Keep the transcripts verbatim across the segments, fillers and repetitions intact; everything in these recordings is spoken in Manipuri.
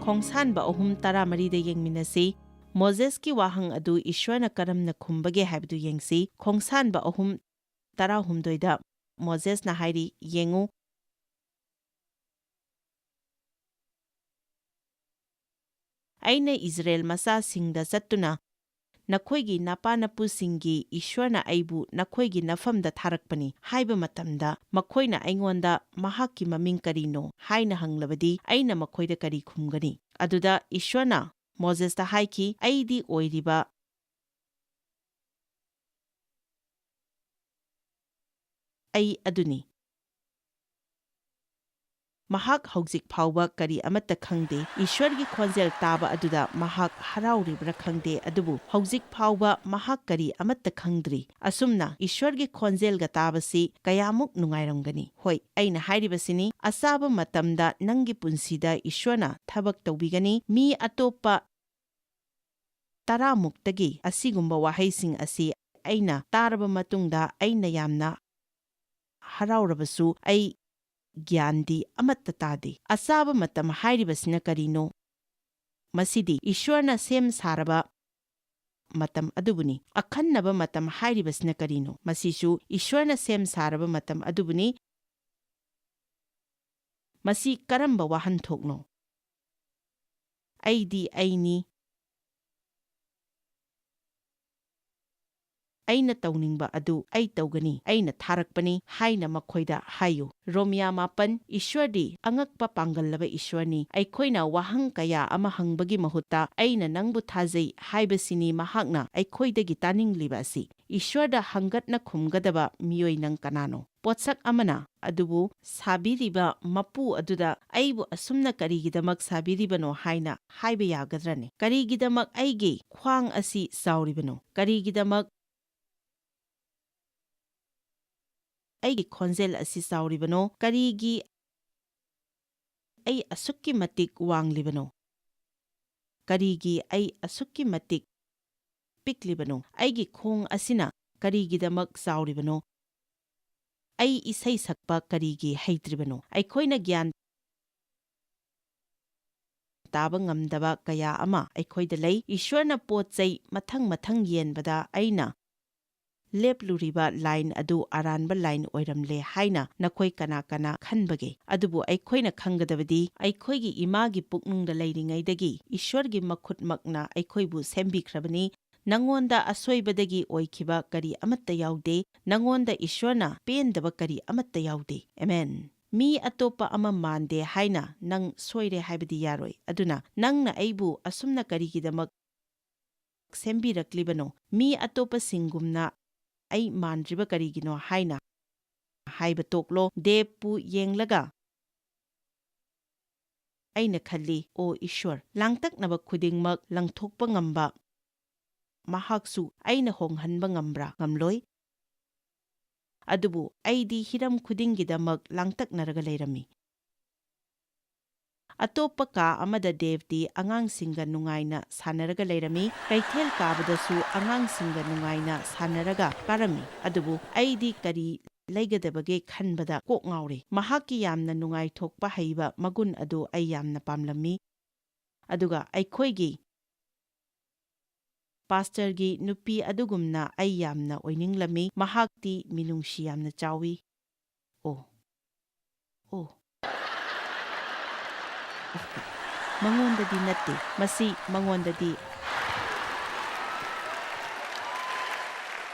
ꯈꯣꯡꯁꯥꯟꯕ ꯑꯍꯨꯝ ꯇꯔꯥꯃꯔꯤꯗ ꯌꯦꯡꯃꯤꯟꯅꯁꯤ꯫ ꯃꯣꯖꯦꯁꯀꯤ ꯋꯥꯍꯪ ꯑꯗꯨ ꯏꯁ꯭ꯋꯔꯅ ꯀꯔꯝꯅ ꯈꯨꯝꯕꯒꯦ ꯍꯥꯏꯕꯗꯨ ꯌꯦꯡꯁꯤ꯫ ꯈꯣꯡꯁꯥꯟꯕ ꯑꯍꯨꯝ ꯇꯔꯥꯍꯨꯝꯗꯣꯏꯗ ꯃꯣꯖꯦꯁꯅ ꯍꯥꯏꯔꯤ, ꯌꯦꯡꯉꯨ, ꯑꯩꯅ ꯏꯖꯔꯦꯜ ꯃꯆꯥꯁꯤꯡꯗ ꯆꯠꯇꯨꯅ, "ꯅꯈꯣꯏꯒꯤ ꯅꯄꯥ ꯅꯄꯨꯁꯤꯡꯒꯤ ꯏꯁ꯭ꯋꯔꯅ ꯑꯩꯕꯨ ꯅꯈꯣꯏꯒꯤ ꯅꯐꯝꯗ ꯊꯥꯔꯛꯄꯅꯤ" ꯍꯥꯏꯕ ꯃꯇꯝꯗ, ꯃꯈꯣꯏꯅ ꯑꯩꯉꯣꯟꯗ, "ꯃꯍꯥꯛꯀꯤ ꯃꯃꯤꯡ ꯀꯔꯤꯅꯣ?" ꯍꯥꯏꯅ ꯍꯪꯂꯕꯗꯤ, ꯑꯩꯅ ꯃꯈꯣꯏꯗ ꯀꯔꯤ ꯈꯨꯝꯒꯅꯤ? ꯑꯗꯨꯗ ꯏꯁ꯭ꯋꯔꯅ ꯃꯣꯖꯦꯁꯇ ꯍꯥꯏꯈꯤ, "ꯑꯩꯗꯤ ꯑꯣꯏꯔꯤꯕ ꯑꯩ ꯑꯗꯨꯅꯤ꯫ ꯃꯍꯥꯛ ꯍꯧꯖꯤꯛ ꯐꯥꯎꯕ ꯀꯔꯤ ꯑꯃꯠꯇ ꯈꯪꯗꯦ꯫ ꯏꯁ꯭ꯋꯔꯒꯤ ꯈꯣꯟꯖꯦꯜ ꯇꯥꯕ ꯑꯗꯨꯗ ꯃꯍꯥꯛ ꯍꯔꯥꯎꯔꯤꯕ꯭ꯔꯥ ꯈꯪꯗꯦ, ꯑꯗꯨꯕꯨ ꯍꯧꯖꯤꯛ ꯐꯥꯎꯕ ꯃꯍꯥꯛ ꯀꯔꯤ ꯑꯃꯠꯇ ꯈꯪꯗ꯭ꯔꯤ꯫ ꯑꯁꯨꯝꯅ ꯏꯁ꯭ꯋꯔꯒꯤ ꯈꯣꯟꯖꯦꯜꯒ ꯇꯥꯕꯁꯤ ꯀꯌꯥꯃꯨꯛ ꯅꯨꯡꯉꯥꯏꯔꯝꯒꯅꯤ! ꯍꯣꯏ, ꯑꯩꯅ ꯍꯥꯏꯔꯤꯕꯁꯤꯅꯤ, ꯑꯆꯥꯕ ꯃꯇꯝꯗ ꯅꯪꯒꯤ ꯄꯨꯟꯁꯤꯗ ꯏꯁ꯭ꯋꯔꯅ ꯊꯕꯛ ꯇꯧꯕꯤꯒꯅꯤ꯫ ꯃꯤ ꯑꯇꯣꯞꯄ ꯇꯔꯥꯃꯨꯛꯇꯒꯤ ꯑꯁꯤꯒꯨꯝꯕ ꯋꯥꯍꯩꯁꯤꯡ ꯑꯁꯤ ꯑꯩꯅ ꯇꯥꯔꯕ ꯃꯇꯨꯡꯗ, ꯑꯩꯅ ꯌꯥꯝꯅ ꯍꯔꯥꯎꯔꯕꯁꯨ, ꯑꯩ ꯒ꯭ꯌꯥꯟꯗꯤ ꯑꯃꯠꯇ ꯇꯥꯗꯦ꯫ ꯑꯆꯥꯕ ꯃꯇꯝ ꯍꯥꯏꯔꯤꯕꯁꯤꯅ ꯀꯔꯤꯅꯣ? ꯃꯁꯤꯗꯤ ꯏꯁ꯭ꯋꯔꯅ ꯁꯦꯝ ꯁꯥꯔꯕ ꯃꯇꯝ ꯑꯗꯨꯕꯨꯅꯤ꯫ ꯑꯈꯟꯅꯕ ꯃꯇꯝ ꯍꯥꯏꯔꯤꯕꯁꯤꯅ ꯀꯔꯤꯅꯣ? ꯃꯁꯤꯁꯨ ꯏꯁ꯭ꯋꯔꯅ ꯁꯦꯝ ꯁꯥꯔꯕ ꯃꯇꯝ ꯑꯗꯨꯕꯨꯅꯤ꯫ ꯃꯁꯤ ꯀꯔꯝꯕ ꯋꯥꯍꯟꯊꯣꯛꯅꯣ? "ꯑꯩꯗꯤ ꯑꯩꯅꯤ꯫ ꯑꯩꯅ ꯇꯧꯅꯤꯡꯕ ꯑꯗꯨ ꯑꯩ ꯇꯧꯒꯅꯤ꯫ ꯑꯩꯅ ꯊꯥꯔꯛꯄꯅꯤ" ꯍꯥꯏꯅ ꯃꯈꯣꯏꯗ ꯍꯥꯏꯌꯨ꯫ ꯔꯣꯃꯤꯌꯥ ꯃꯥꯄꯟ, ꯏꯁ꯭ꯋꯔꯗꯤ ꯑꯉꯛꯄ ꯄꯥꯡꯒꯜꯂꯕ ꯏꯁ꯭ꯋꯔꯅꯤ꯫ ꯑꯩꯈꯣꯏꯅ ꯋꯥꯍꯪ ꯀꯌꯥ ꯑꯃ ꯍꯪꯕꯒꯤ ꯃꯍꯨꯠꯇ, "ꯑꯩꯅ ꯅꯪꯕꯨ ꯊꯥꯖꯩ" ꯍꯥꯏꯕꯁꯤꯅꯤ ꯃꯍꯥꯛꯅ ꯑꯩꯈꯣꯏꯗꯒꯤ ꯇꯥꯅꯤꯡꯂꯤꯕ ꯑꯁꯤ꯫ ꯏꯁ꯭ꯋꯔꯗ ꯍꯪꯒꯠꯅ ꯈꯨꯝꯒꯗꯕ ꯃꯤꯑꯣꯏ ꯅꯪ ꯀꯅꯥꯅꯣ? ꯄꯣꯠꯁꯛ ꯑꯃꯅ ꯑꯗꯨꯕꯨ ꯁꯥꯕꯤꯔꯤꯕ ꯃꯄꯨ ꯑꯗꯨꯗ "ꯑꯩꯕꯨ ꯑꯁꯨꯝꯅ ꯀꯔꯤꯒꯤꯗꯃꯛ ꯁꯥꯕꯤꯔꯤꯕꯅꯣ?" ꯍꯥꯏꯅ ꯍꯥꯏꯕ ꯌꯥꯒꯗ꯭ꯔꯅꯦ? "ꯀꯔꯤꯒꯤꯗꯃꯛ ꯑꯩꯒꯤ ꯈ꯭ꯋꯥꯡ ꯑꯁꯤ ꯆꯥꯎꯔꯤꯕꯅꯣ? ꯀꯔꯤꯒꯤꯗꯃꯛ ꯑꯩꯒꯤ ꯈꯣꯟꯖꯦꯜ ꯑꯁꯤ ꯆꯥꯎꯔꯤꯕꯅꯣ? ꯀꯔꯤꯒꯤ ꯑꯩ ꯑꯁꯨꯛꯀꯤ ꯃꯇꯤꯛ ꯋꯥꯡꯂꯤꯕꯅꯣ? ꯀꯔꯤꯒꯤ ꯑꯩ ꯑꯁꯨꯛꯀꯤ ꯃꯇꯤꯛ ꯄꯤꯛꯂꯤꯕꯅꯣ? ꯑꯩꯒꯤ ꯈꯣꯡ ꯑꯁꯤꯅ ꯀꯔꯤꯒꯤꯗꯃꯛ ꯆꯥꯎꯔꯤꯕꯅꯣ? ꯑꯩ ꯏꯁꯩ ꯁꯛꯄ ꯀꯔꯤꯒꯤ ꯍꯩꯇ꯭ꯔꯤꯕꯅꯣ?" ꯑꯩꯈꯣꯏꯅ ꯒ꯭ꯌꯥꯟ ꯇꯥꯕ ꯉꯝꯗꯕ ꯀꯌꯥ ꯑꯃ ꯑꯩꯈꯣꯏꯗ ꯂꯩ꯫ ꯏꯁ꯭ꯋꯔꯅ ꯄꯣꯠ ꯆꯩ ꯃꯊꯪ ꯃꯊꯪ ꯌꯦꯟꯕꯗ ꯑꯩꯅ ꯂꯦꯞꯂꯨꯔꯤꯕ ꯂꯥꯏꯟ ꯑꯗꯨ ꯑꯔꯥꯟꯕ ꯂꯥꯏꯟ ꯑꯣꯏꯔꯝꯂꯦ ꯍꯥꯏꯅ ꯅꯈꯣꯏ ꯀꯅꯥ ꯀꯅꯥ ꯈꯟꯕꯒꯦ? ꯑꯗꯨꯕꯨ ꯑꯩꯈꯣꯏꯅ ꯈꯪꯒꯗꯕꯗꯤ, ꯑꯩꯈꯣꯏꯒꯤ ꯏꯃꯥꯒꯤ ꯄꯨꯛꯅꯨꯡꯗ ꯂꯩꯔꯤꯉꯩꯗꯒꯤ ꯏꯁ꯭ꯋꯔꯒꯤ ꯃꯈꯨꯠꯃꯛꯅ ꯑꯩꯈꯣꯏꯕꯨ ꯁꯦꯝꯕꯤꯈ꯭ꯔꯕꯅꯤ꯫ ꯅꯉꯣꯟꯗ ꯑꯁꯣꯏꯕꯗꯒꯤ ꯑꯣꯏꯈꯤꯕ ꯀꯔꯤ ꯑꯃꯠꯇ ꯌꯥꯎꯗꯦ꯫ ꯅꯉꯣꯟꯗ ꯏꯁ꯭ꯋꯔꯅ ꯄꯦꯟꯗꯕ ꯀꯔꯤ ꯑꯃꯠꯇ ꯌꯥꯎꯗꯦ꯫ ꯑꯃꯦꯟ꯫ ꯃꯤ ꯑꯇꯣꯞꯄ ꯑꯃ ꯃꯥꯟꯗꯦ ꯍꯥꯏꯅ ꯅꯪ ꯁꯣꯏꯔꯦ ꯍꯥꯏꯕꯗꯤ ꯌꯥꯔꯣꯏ꯫ ꯑꯗꯨꯅ ꯅꯪꯅ ꯑꯩꯕꯨ ꯑꯁꯨꯝꯅ ꯀꯔꯤꯒꯤꯗꯃꯛ ꯁꯦꯝꯕꯤꯔꯛꯂꯤꯕꯅꯣ? ꯃꯤ ꯑꯇꯣꯞꯄꯁꯤꯡꯒꯨꯝꯅ ꯑꯩ ꯃꯥꯟꯗ꯭ꯔꯤꯕ ꯀꯔꯤꯒꯤꯅꯣ ꯍꯥꯏꯅ ꯍꯥꯏꯕ ꯇꯣꯛꯂꯣ꯫ ꯗꯦꯕꯄꯨ ꯌꯦꯡꯂꯒ ꯑꯩꯅ ꯈꯜꯂꯤ, "ꯑꯣ ꯏꯁ꯭ꯋꯔ, ꯂꯥꯡꯇꯛꯅꯕ ꯈꯨꯗꯤꯡꯃꯛ ꯂꯪꯊꯣꯛꯄ ꯉꯝꯕ ꯃꯍꯥꯛꯁꯨ ꯑꯩꯅ ꯍꯣꯡꯍꯟꯕ ꯉꯝꯕ꯭ꯔꯥ? ꯉꯝꯂꯣꯏ꯫ ꯑꯗꯨꯕꯨ ꯑꯩꯗꯤ ꯍꯤꯔꯝ ꯈꯨꯗꯤꯡꯒꯤꯗꯃꯛ ꯂꯥꯡꯇꯛꯅꯔꯒ ꯂꯩꯔꯝꯃꯤ꯫" ꯑꯇꯣꯞꯄ ꯀꯥ ꯑꯃꯗ ꯗꯦꯕꯇꯤ ꯑꯉꯥꯡꯁꯤꯡꯒ ꯅꯨꯡꯉꯥꯏꯅ ꯁꯥꯟꯅꯔꯒ ꯂꯩꯔꯝꯃꯤ꯫ ꯀꯩꯊꯦꯜ ꯀꯥꯕꯗꯁꯨ ꯑꯉꯥꯡꯁꯤꯡꯒ ꯅꯨꯡꯉꯥꯏꯅ ꯁꯥꯟꯅꯔꯒ ꯀꯥꯔꯝꯃꯤ꯫ ꯑꯗꯨꯕꯨ ꯑꯩꯗꯤ ꯀꯔꯤ ꯂꯩꯒꯗꯕꯒꯦ ꯈꯟꯕꯗ ꯀꯣꯛ ꯉꯥꯎꯔꯦ꯫ ꯃꯍꯥꯛꯀꯤ ꯌꯥꯝꯅ ꯅꯨꯡꯉꯥꯏꯊꯣꯛꯄ ꯍꯩꯕ ꯃꯒꯨꯟ ꯑꯗꯨ ꯑꯩ ꯌꯥꯝꯅ ꯄꯥꯝꯂꯝꯃꯤ꯫ ꯑꯗꯨꯒ ꯑꯩꯈꯣꯏꯒꯤ ꯄꯥꯁꯇꯔꯒꯤ ꯅꯨꯄꯤ ꯑꯗꯨꯒꯨꯝꯅ ꯑꯩ ꯌꯥꯝꯅ ꯑꯣꯏꯅꯤꯡꯂꯝꯃꯤ꯫ ꯃꯍꯥꯛꯇꯤ ꯃꯤꯅꯨꯡꯁꯤ ꯌꯥꯝꯅ ꯆꯥꯎꯏ꯫ ꯑꯣ, ꯑꯣ꯫ ꯃꯉꯣꯟꯗꯗꯤ ꯅꯠꯇꯦ꯫ ꯃꯁꯤ ꯃꯉꯣꯟꯗꯗꯤ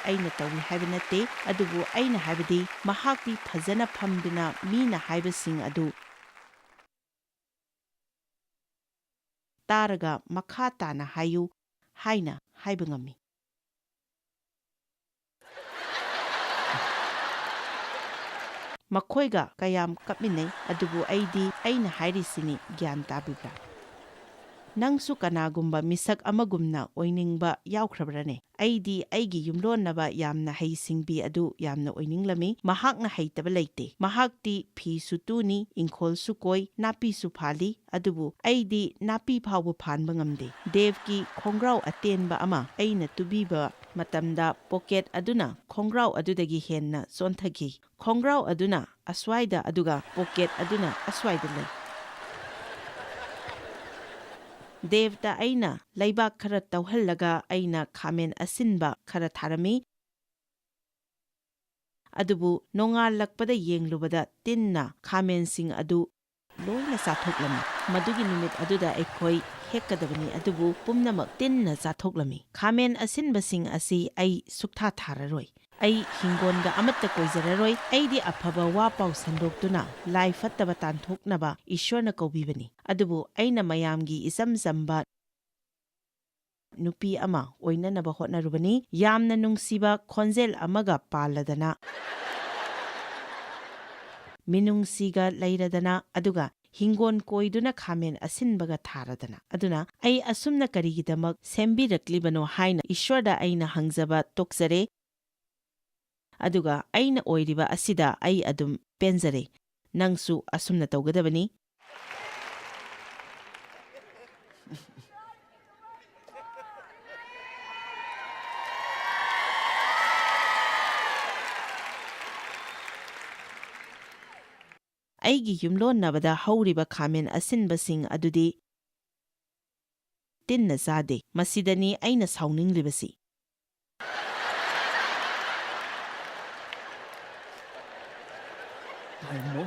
ꯑꯩꯅ ꯇꯧꯏ ꯍꯥꯏꯕ ꯅꯠꯇꯦ, ꯑꯗꯨꯕꯨ ꯑꯩꯅ ꯍꯥꯏꯕꯗꯤ ꯃꯍꯥꯛꯇꯤ ꯐꯖꯅ ꯐꯝꯗꯨꯅ ꯃꯤꯅ ꯍꯥꯏꯕꯁꯤꯡ ꯑꯗꯨ ꯇꯥꯔꯒ ꯃꯈꯥ ꯇꯥꯅ ꯍꯥꯏꯌꯨ ꯍꯥꯏꯅ ꯍꯥꯏꯕ ꯉꯝꯃꯤ꯫ ꯃꯈꯣꯏꯒ ꯀꯌꯥꯝ ꯀꯞꯃꯤꯟꯅꯩ, ꯑꯗꯨꯕꯨ ꯑꯩꯗꯤ ꯑꯩꯅ ꯍꯥꯏꯔꯤꯁꯤꯅꯤ, ꯒ꯭ꯌꯥꯟ ꯇꯥꯕꯤꯕ꯭ꯔꯥ? ꯅꯪꯁꯨ ꯀꯅꯥꯒꯨꯝꯕ ꯃꯤꯁꯛ ꯑꯃꯒꯨꯝꯅ ꯑꯣꯏꯅꯤꯡꯕ ꯌꯥꯎꯈ꯭ꯔꯕ꯭ꯔꯅꯦ? ꯑꯩꯗꯤ ꯑꯩꯒꯤ ꯌꯨꯝꯂꯣꯟꯅꯕ ꯌꯥꯝꯅ ꯍꯩꯁꯤꯡꯕꯤ ꯑꯗꯨ ꯌꯥꯝꯅ ꯑꯣꯏꯅꯤꯡꯂꯝꯃꯤ꯫ ꯃꯍꯥꯛꯅ ꯍꯩꯇꯕ ꯂꯩꯇꯦ꯫ ꯃꯍꯥꯛꯇꯤ ꯐꯤꯁꯨ ꯇꯨꯅꯤ, ꯏꯪꯈꯣꯜꯁꯨ ꯀꯣꯏ, ꯅꯥꯄꯤꯁꯨ ꯐꯥꯜꯂꯤ, ꯑꯗꯨꯕꯨ ꯑꯩꯗꯤ ꯅꯥꯄꯤ ꯐꯥꯎꯕ ꯐꯥꯟꯕ ꯉꯝꯗꯦ꯫ ꯗꯦꯕꯀꯤ ꯈꯣꯡꯒ꯭ꯔꯥꯎ ꯑꯇꯦꯟꯕ ꯑꯃ ꯑꯩꯅ ꯇꯨꯕꯤꯕ ꯃꯇꯝꯗ ꯄꯣꯀꯦꯠ ꯑꯗꯨꯅ ꯈꯣꯡꯒ꯭ꯔꯥꯎ ꯑꯗꯨꯗꯒꯤ ꯍꯦꯟꯅ ꯆꯣꯟꯊꯈꯤ꯫ ꯈꯣꯡꯒ꯭ꯔꯥꯎ ꯑꯗꯨꯅ ꯑꯁ꯭ꯋꯥꯏꯗ, ꯑꯗꯨꯒ ꯄꯣꯀꯦꯠ ꯑꯗꯨꯅ ꯑꯁ꯭ꯋꯥꯏꯗ ꯂꯩ꯫ ꯗꯦꯕꯇ ꯑꯩꯅ ꯂꯩꯕꯥꯛ ꯈꯔ ꯇꯧꯍꯜꯂꯒ ꯑꯩꯅ ꯈꯥꯃꯦꯟ ꯑꯁꯤꯟꯕ ꯈꯔ ꯊꯥꯔꯝꯃꯤ꯫ ꯑꯗꯨꯕꯨ ꯅꯣꯡꯉꯥꯜꯂꯛꯄꯗ ꯌꯦꯡꯂꯨꯕꯗ ꯇꯤꯟꯅ ꯈꯥꯃꯦꯟꯁꯤꯡ ꯑꯗꯨ ꯂꯣꯏꯅ ꯆꯥꯊꯣꯛꯂꯝꯃꯤ꯫ ꯃꯗꯨꯒꯤ ꯅꯨꯃꯤꯠ ꯑꯗꯨꯗ ꯑꯩꯈꯣꯏ ꯍꯦꯛꯀꯗꯕꯅꯤ, ꯑꯗꯨꯕꯨ ꯄꯨꯝꯅꯃꯛ ꯇꯤꯟꯅ ꯆꯥꯊꯣꯛꯂꯝꯃꯤ꯫ ꯈꯥꯃꯦꯟ ꯑꯁꯤꯟꯕꯁꯤꯡ ꯑꯁꯤ ꯑꯩ ꯁꯨꯛꯊꯥ ꯊꯥꯔꯔꯣꯏ꯫ ꯑꯩ ꯍꯤꯡꯒꯣꯟꯒ ꯑꯃꯠꯇ ꯀꯣꯏꯖꯔꯔꯣꯏ꯫ ꯑꯩꯗꯤ ꯑꯐꯕ ꯋꯥ ꯄꯥꯎ ꯁꯟꯗꯣꯛꯇꯨꯅ ꯂꯥꯏ ꯐꯠꯇꯕ ꯇꯥꯟꯊꯣꯛꯅꯕ ꯏꯁ꯭ꯋꯔꯅ ꯀꯧꯕꯤꯕꯅꯤ꯫ ꯑꯗꯨꯕꯨ ꯑꯩꯅ ꯃꯌꯥꯝꯒꯤ ꯏꯆꯝ ꯆꯝꯕ ꯅꯨꯄꯤ ꯑꯃ ꯑꯣꯏꯅꯅꯕ ꯍꯣꯠꯅꯔꯨꯕꯅꯤ꯫ ꯌꯥꯝꯅ ꯅꯨꯡꯁꯤꯕ ꯈꯣꯟꯖꯦꯜ ꯑꯃꯒ ꯄꯥꯜꯂꯗꯅ, ꯃꯤꯅꯨꯡꯁꯤꯒ ꯂꯩꯔꯗꯅ, ꯑꯗꯨꯒ ꯍꯤꯡꯒꯣꯟ ꯀꯣꯏꯗꯨꯅ ꯈꯥꯃꯦꯟ ꯑꯁꯤꯟꯕꯒ ꯊꯥꯔꯗꯅ꯫ ꯑꯗꯨꯅ ꯑꯩ ꯑꯁꯨꯝꯅ ꯀꯔꯤꯒꯤꯗꯃꯛ ꯁꯦꯝꯕꯤꯔꯛꯂꯤꯕꯅꯣ ꯍꯥꯏꯅ ꯏꯁ꯭ꯋꯔꯗ ꯑꯩꯅ ꯍꯪꯖꯕ ꯇꯣꯛꯆꯔꯦ꯫ ꯑꯗꯨꯒ ꯑꯩꯅ ꯑꯣꯏꯔꯤꯕ ꯑꯁꯤꯗ ꯑꯩ ꯑꯗꯨꯝ ꯄꯦꯟꯖꯔꯦ꯫ ꯅꯪꯁꯨ ꯑꯁꯨꯝꯅ ꯇꯧꯒꯗꯕꯅꯤ꯫ ꯑꯩꯒꯤ ꯌꯨꯝꯂꯣꯟꯅꯕꯗ ꯍꯧꯔꯤꯕ ꯈꯥꯃꯦꯟ ꯑꯁꯤꯟꯕꯁꯤꯡ ꯑꯗꯨꯗꯤ ꯇꯤꯟꯅ ꯆꯥꯗꯦ꯫ ꯃꯁꯤꯗꯅꯤ ꯑꯩꯅ ꯁꯥꯎꯅꯤꯡꯂꯤꯕꯁꯤ꯫ ꯀꯩꯅꯣ?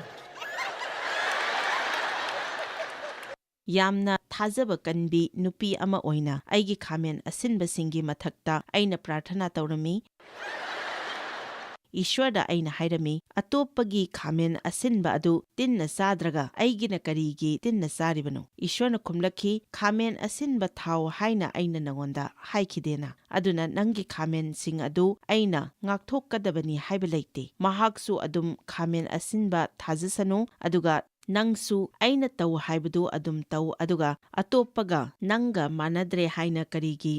ꯌꯥꯝꯅ ꯊꯥꯖꯕ ꯀꯟꯕꯤ ꯅꯨꯄꯤ ꯑꯃ ꯑꯣꯏꯅ ꯑꯩꯒꯤ ꯈꯥꯃꯦꯟ ꯑꯁꯤꯟꯕꯁꯤꯡꯒꯤ ꯃꯊꯛꯇ ꯑꯩꯅ ꯄ꯭ꯔꯥꯔꯊꯅꯥ ꯇꯧꯔꯝꯃꯤ꯫ ꯏꯁ꯭ꯋꯔꯗ ꯑꯩꯅ ꯍꯥꯏꯔꯝꯃꯤ, "ꯑꯇꯣꯞꯄꯒꯤ ꯈꯥꯃꯦꯟ ꯑꯁꯤꯟꯕ ꯑꯗꯨ ꯇꯤꯟꯅ ꯆꯥꯗ꯭ꯔꯒ ꯑꯩꯒꯤꯅ ꯀꯔꯤꯒꯤ ꯇꯤꯟꯅ ꯆꯥꯔꯤꯕꯅꯣ?" ꯏꯁ꯭ꯋꯔꯅ ꯈꯨꯝꯂꯛꯈꯤ, "ꯈꯥꯃꯦꯟ ꯑꯁꯤꯟꯕ ꯊꯥꯎ ꯍꯥꯏꯅ ꯑꯩꯅ ꯅꯉꯣꯟꯗ ꯍꯥꯏꯈꯤꯗꯦꯅ? ꯑꯗꯨꯅ ꯅꯪꯒꯤ ꯈꯥꯃꯦꯟꯁꯤꯡ ꯑꯗꯨ ꯑꯩꯅ ꯉꯥꯛꯊꯣꯛꯀꯗꯕꯅꯤ ꯍꯥꯏꯕ ꯂꯩꯇꯦ꯫ ꯃꯍꯥꯛꯁꯨ ꯑꯗꯨꯝ ꯈꯥꯃꯦꯟ ꯑꯁꯤꯟꯕ ꯊꯥꯖꯁꯅꯨ, ꯑꯗꯨꯒ ꯅꯪꯁꯨ ꯑꯩꯅ ꯇꯧ ꯍꯥꯏꯕꯗꯨ ꯑꯗꯨꯝ ꯇꯧ, ꯑꯗꯨꯒ ꯑꯇꯣꯞꯄꯒ ꯅꯪꯒ ꯃꯥꯟꯅꯗ꯭ꯔꯦ ꯍꯥꯏꯅ ꯀꯔꯤꯒꯤ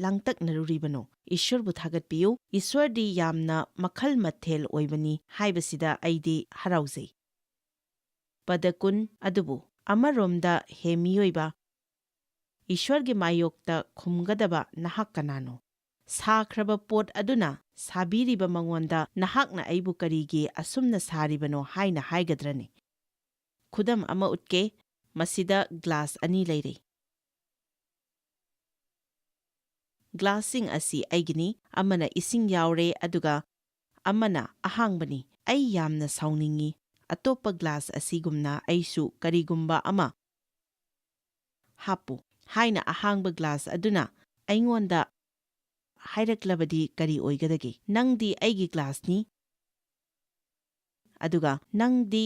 ꯂꯥꯡꯇꯛꯅꯔꯨꯔꯤꯕꯅꯣ?" ꯏꯁ꯭ꯋꯔꯕꯨ ꯊꯥꯒꯠꯄꯤꯌꯨ꯫ ꯏꯁ꯭ꯋꯔꯗꯤ ꯌꯥꯝꯅ ꯃꯈꯜ ꯃꯊꯦꯜ ꯑꯣꯏꯕꯅꯤ ꯍꯥꯏꯕꯁꯤꯗ ꯑꯩꯗꯤ ꯍꯔꯥꯎꯖꯩ꯫ ꯄꯗ ꯀꯨꯟ, ꯑꯗꯨꯕꯨ ꯑꯃꯔꯣꯝꯗ, ꯍꯦ ꯃꯤꯑꯣꯏꯕ, ꯏꯁ꯭ꯋꯔꯒꯤ ꯃꯥꯌꯣꯛꯇ ꯈꯨꯝꯒꯗꯕ ꯅꯍꯥꯛ ꯀꯅꯥꯅꯣ? ꯁꯥꯈ꯭ꯔꯕ ꯄꯣꯠ ꯑꯗꯨꯅ ꯁꯥꯕꯤꯔꯤꯕ ꯃꯉꯣꯟꯗ ꯅꯍꯥꯛꯅ ꯑꯩꯕꯨ ꯀꯔꯤꯒꯤ ꯑꯁꯨꯝꯅ ꯁꯥꯔꯤꯕꯅꯣ ꯍꯥꯏꯅ ꯍꯥꯏꯒꯗ꯭ꯔꯅꯤ? ꯈꯨꯗꯝ ꯑꯃ ꯎꯠꯀꯦ꯫ ꯃꯁꯤꯗ ꯒ꯭ꯂꯥꯁ ꯑꯅꯤ ꯂꯩꯔꯦ꯫ ꯒ꯭ꯂꯥꯁꯁꯤꯡ ꯑꯁꯤ ꯑꯩꯒꯤꯅꯤ, ꯑꯃꯅ ꯏꯁꯤꯡ ꯌꯥꯎꯔꯦ, ꯑꯗꯨꯒ ꯑꯃꯅ ꯑꯍꯥꯡꯕꯅꯤ꯫ ꯑꯩ ꯌꯥꯝꯅ ꯁꯥꯎꯅꯤꯡꯏ꯫ ꯑꯇꯣꯞꯄ ꯒ꯭ꯂꯥꯁ ꯑꯁꯤꯒꯨꯝꯅ ꯑꯩꯁꯨ ꯀꯔꯤꯒꯨꯝꯕ ꯑꯃ ꯍꯥꯞꯄꯨ ꯍꯥꯏꯅ ꯑꯍꯥꯡꯕ ꯒ꯭ꯂꯥꯁ ꯑꯗꯨꯅ ꯑꯩꯉꯣꯟꯗ ꯍꯥꯏꯔꯛꯂꯕꯗꯤ ꯀꯔꯤ ꯑꯣꯏꯒꯗꯒꯦ? "ꯅꯪꯗꯤ ꯑꯩꯒꯤ ꯒ꯭ꯂꯥꯁꯅꯤ, ꯑꯗꯨꯒ ꯅꯪꯗꯤ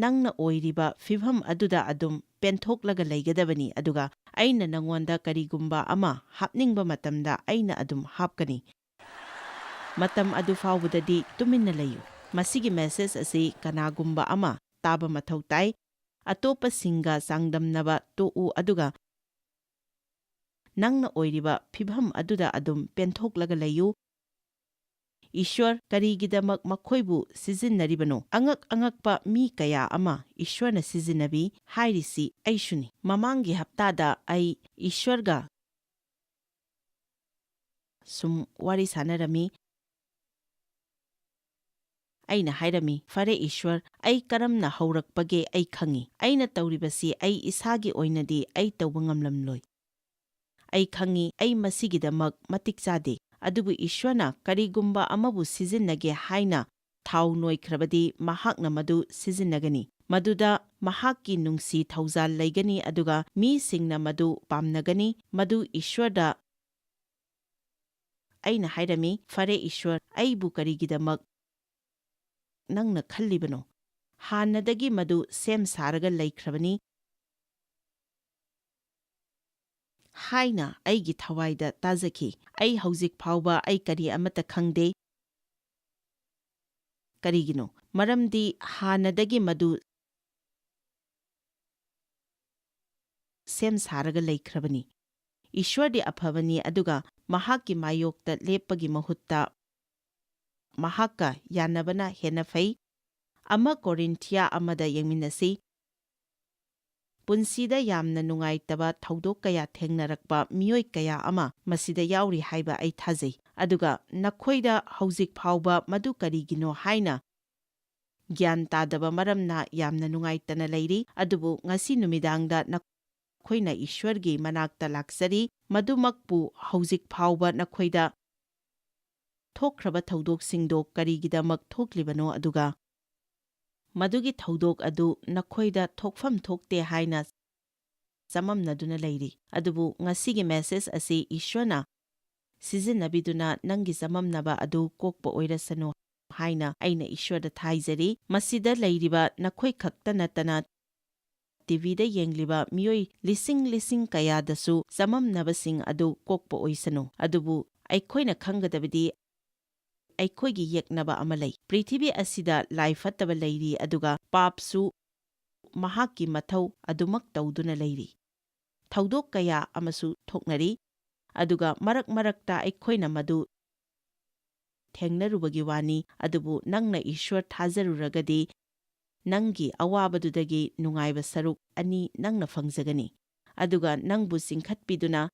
ꯅꯪꯅ ꯑꯣꯏꯔꯤꯕ ꯐꯤꯚꯝ ꯑꯗꯨꯗ ꯑꯗꯨꯝ ꯄꯦꯟꯊꯣꯛꯂꯒ ꯂꯩꯒꯗꯕꯅꯤ, ꯑꯗꯨꯒ ꯑꯩꯅ ꯅꯪꯉꯣꯟꯗ ꯀꯔꯤꯒꯨꯝꯕ ꯑꯃ ꯍꯥꯞꯅꯤꯡꯕ ꯃꯇꯝꯗ ꯑꯩꯅ ꯑꯗꯨꯝ ꯍꯥꯞꯀꯅꯤ꯫ ꯃꯇꯝ ꯑꯗꯨ ꯐꯥꯎꯕꯗꯗꯤ ꯇꯨꯃꯤꯟꯅ ꯂꯩꯌꯨ꯫" ꯃꯁꯤꯒꯤ ꯃꯦꯁꯦꯖ ꯑꯁꯤ ꯀꯅꯥꯒꯨꯝꯕ ꯑꯃ ꯇꯥꯕ ꯃꯊꯧ ꯇꯥꯏ꯫ ꯑꯇꯣꯞꯄꯁꯤꯡꯒ ꯆꯥꯡꯗꯝꯅꯕ ꯇꯣꯛꯎ, ꯑꯗꯨꯒ ꯅꯪꯅ ꯑꯣꯏꯔꯤꯕ ꯐꯤꯚꯝ ꯑꯗꯨꯗ ꯑꯗꯨꯝ ꯄꯦꯟꯊꯣꯛꯂꯒ ꯂꯩꯌꯨ꯫ ꯏꯁ꯭ꯋꯔ ꯀꯔꯤꯒꯤꯗꯃꯛ ꯃꯈꯣꯏꯕꯨ ꯁꯤꯖꯤꯟꯅꯔꯤꯕꯅꯣ? ꯑꯉꯛ ꯑꯉꯛꯄ ꯃꯤ ꯀꯌꯥ ꯑꯃ ꯏꯁ꯭ꯋꯔꯅ ꯁꯤꯖꯤꯟꯅꯕꯤ ꯍꯥꯏꯔꯤꯁꯤ ꯑꯩꯁꯨꯅꯤ꯫ ꯃꯃꯥꯡꯒꯤ ꯍꯞꯇꯥꯗ ꯑꯩ ꯏꯁ꯭ꯋꯔꯒ ꯁꯨꯝ ꯋꯥꯔꯤ ꯁꯥꯟꯅꯔꯝꯃꯤ꯫ ꯑꯩꯅ ꯍꯥꯏꯔꯝꯃꯤ, "ꯐꯔꯦ ꯏꯁ꯭ꯋꯔ, ꯑꯩ ꯀꯔꯝꯅ ꯍꯧꯔꯛꯄꯒꯦ ꯑꯩ ꯈꯪꯏ꯫ ꯑꯩꯅ ꯇꯧꯔꯤꯕꯁꯤ ꯑꯩ ꯏꯁꯥꯒꯤ ꯑꯣꯏꯅꯗꯤ ꯑꯩ ꯇꯧꯕ ꯉꯝꯂꯝꯂꯣꯏ꯫ ꯑꯩ ꯈꯪꯏ, ꯑꯩ ꯃꯁꯤꯒꯤꯗꯃꯛ ꯃꯇꯤꯛ ꯆꯥꯗꯦ꯫ ꯑꯗꯨꯕꯨ ꯏꯁ꯭ꯋꯔꯅ ꯀꯔꯤꯒꯨꯝꯕ ꯑꯃꯕꯨ ꯁꯤꯖꯤꯟꯅꯒꯦ ꯍꯥꯏꯅ ꯊꯥꯎ ꯅꯣꯏꯈ꯭ꯔꯕꯗꯤ ꯃꯍꯥꯛꯅ ꯃꯗꯨ ꯁꯤꯖꯤꯟꯅꯒꯅꯤ꯫ ꯃꯗꯨꯗ ꯃꯍꯥꯛꯀꯤ ꯅꯨꯡꯁꯤ ꯊꯧꯖꯥꯜ ꯂꯩꯒꯅꯤ, ꯑꯗꯨꯒ ꯃꯤꯁꯤꯡꯅ ꯃꯗꯨ ꯄꯥꯝꯅꯒꯅꯤ꯫ ꯃꯗꯨ ꯏꯁ꯭ꯋꯔꯗ" ꯑꯩꯅ ꯍꯥꯏꯔꯝꯃꯤ, "ꯐꯔꯦ ꯏꯁ꯭ꯋꯔ, ꯑꯩꯕꯨ ꯀꯔꯤꯒꯤꯗꯃꯛ ꯅꯪꯅ ꯈꯜꯂꯤꯕꯅꯣ? ꯍꯥꯟꯅꯗꯒꯤ ꯃꯗꯨ ꯁꯦꯝ ꯁꯥꯔꯒ ꯂꯩꯈ꯭ꯔꯕꯅꯤ" ꯍꯥꯏꯅ ꯑꯩꯒꯤ ꯊꯋꯥꯏꯗ ꯇꯥꯖꯈꯤ꯫ ꯑꯩ ꯍꯧꯖꯤꯛ ꯐꯥꯎꯕ ꯑꯩ ꯀꯔꯤ ꯑꯃꯠꯇ ꯈꯪꯗꯦ꯫ ꯀꯔꯤꯒꯤꯅꯣ? ꯃꯔꯝꯗꯤ ꯍꯥꯟꯅꯗꯒꯤ ꯃꯗꯨ ꯁꯦꯝ ꯁꯥꯔꯒ ꯂꯩꯈ꯭ꯔꯕꯅꯤ꯫ ꯏꯁ꯭ꯋꯔꯗꯤ ꯑꯐꯕꯅꯤ, ꯑꯗꯨꯒ ꯃꯍꯥꯛꯀꯤ ꯃꯥꯌꯣꯛꯇ ꯂꯦꯞꯄꯒꯤ ꯃꯍꯨꯠꯇ ꯃꯍꯥꯛꯀ ꯌꯥꯅꯕꯅ ꯍꯦꯟꯅ ꯐꯩ꯫ ꯑꯃ ꯀꯣꯔꯤꯟꯊꯤꯌꯥ ꯑꯃꯗ ꯌꯦꯡꯃꯤꯟꯅꯁꯤ꯫ ꯄꯨꯟꯁꯤꯗ ꯌꯥꯝꯅ ꯅꯨꯡꯉꯥꯏꯇꯕ ꯊꯧꯗꯣꯛ ꯀꯌꯥ ꯊꯦꯡꯅꯔꯛꯄ ꯃꯤꯑꯣꯏ ꯀꯌꯥ ꯑꯃ ꯃꯁꯤꯗ ꯌꯥꯎꯔꯤ ꯍꯥꯏꯕ ꯑꯩ ꯊꯥꯖꯩ꯫ ꯑꯗꯨꯒ ꯅꯈꯣꯏꯗ ꯍꯧꯖꯤꯛ ꯐꯥꯎꯕ ꯃꯗꯨ ꯀꯔꯤꯒꯤꯅꯣ ꯍꯥꯏꯅ ꯒ꯭ꯌꯥꯟ ꯇꯥꯗꯕ ꯃꯔꯝꯅ ꯌꯥꯝꯅ ꯅꯨꯡꯉꯥꯏꯇꯅ ꯂꯩꯔꯤ, ꯑꯗꯨꯕꯨ ꯉꯁꯤ ꯅꯨꯃꯤꯗꯥꯡꯗ ꯅꯈꯣꯏꯅ ꯏꯁ꯭ꯋꯔꯒꯤ ꯃꯅꯥꯛꯇ ꯂꯥꯛꯆꯔꯤ꯫ ꯃꯗꯨꯃꯛꯄꯨ ꯍꯧꯖꯤꯛ ꯐꯥꯎꯕ ꯅꯈꯣꯏꯗ ꯊꯣꯛꯈ꯭ꯔꯕ ꯊꯧꯗꯣꯛꯁꯤꯡꯗꯣ ꯀꯔꯤꯒꯤꯗꯃꯛ ꯊꯣꯛꯂꯤꯕꯅꯣ, ꯑꯗꯨꯒ ꯃꯗꯨꯒꯤ ꯊꯧꯗꯣꯛ ꯑꯗꯨ ꯅꯈꯣꯏꯗ ꯊꯣꯛꯐꯝ ꯊꯣꯛꯇꯦ ꯍꯥꯏꯅ ꯆꯃꯝꯅꯗꯨꯅ ꯂꯩꯔꯤ꯫ ꯑꯗꯨꯕꯨ ꯉꯁꯤꯒꯤ ꯃꯦꯁꯦꯖ ꯑꯁꯤ ꯏꯁ꯭ꯋꯔꯅ ꯁꯤꯖꯤꯟꯅꯕꯤꯗꯨꯅ ꯅꯪꯒꯤ ꯆꯃꯝꯅꯕ ꯑꯗꯨ ꯀꯣꯛꯄ ꯑꯣꯏꯔꯁꯅꯨ ꯍꯥꯏꯅ ꯑꯩꯅ ꯏꯁ꯭ꯋꯔꯗ ꯊꯥꯖꯔꯤ꯫ ꯃꯁꯤꯗ ꯂꯩꯔꯤꯕ ꯅꯈꯣꯏ ꯈꯛꯇ ꯅꯠꯇꯅ ꯇꯤꯚꯤꯗ ꯌꯦꯡꯂꯤꯕ ꯃꯤꯑꯣꯏ ꯂꯤꯁꯤꯡ ꯂꯤꯁꯤꯡ ꯀꯌꯥꯗꯁꯨ ꯆꯃꯝꯅꯕꯁꯤꯡ ꯑꯗꯨ ꯀꯣꯛꯄ ꯑꯣꯏꯁꯅꯨ꯫ ꯑꯗꯨꯕꯨ ꯑꯩꯈꯣꯏꯅ ꯈꯪꯒꯗꯕꯗꯤ ꯑꯩꯈꯣꯏꯒꯤ ꯌꯦꯛꯅꯕ ꯑꯃ ꯂꯩ꯫ ꯄ꯭ꯔꯤꯊꯤꯕꯤ ꯑꯁꯤꯗ ꯂꯥꯏ ꯐꯠꯇꯕ ꯂꯩꯔꯤ, ꯑꯗꯨꯒ ꯄꯥꯞꯁꯨ ꯃꯍꯥꯛꯀꯤ ꯃꯊꯧ ꯑꯗꯨꯃꯛ ꯇꯧꯗꯨꯅ ꯂꯩꯔꯤ꯫ ꯊꯧꯗꯣꯛ ꯀꯌꯥ ꯑꯃꯁꯨ ꯊꯣꯛꯅꯔꯤ, ꯑꯗꯨꯒ ꯃꯔꯛ ꯃꯔꯛꯇ ꯑꯩꯈꯣꯏꯅ ꯃꯗꯨ ꯊꯦꯡꯅꯔꯨꯕꯒꯤ ꯋꯥꯅꯤ, ꯑꯗꯨꯕꯨ ꯅꯪꯅ ꯏꯁ꯭ꯋꯔ ꯊꯥꯖꯔꯨꯔꯒꯗꯤ, ꯅꯪꯒꯤ ꯑꯋꯥꯕꯗꯨꯗꯒꯤ ꯅꯨꯡꯉꯥꯏꯕ ꯁꯔꯨꯛ ꯑꯅꯤ ꯅꯪꯅ ꯐꯪꯖꯒꯅꯤ, ꯑꯗꯨꯒ ꯅꯪꯕꯨ ꯆꯤꯡꯈꯠꯄꯤꯗꯨꯅ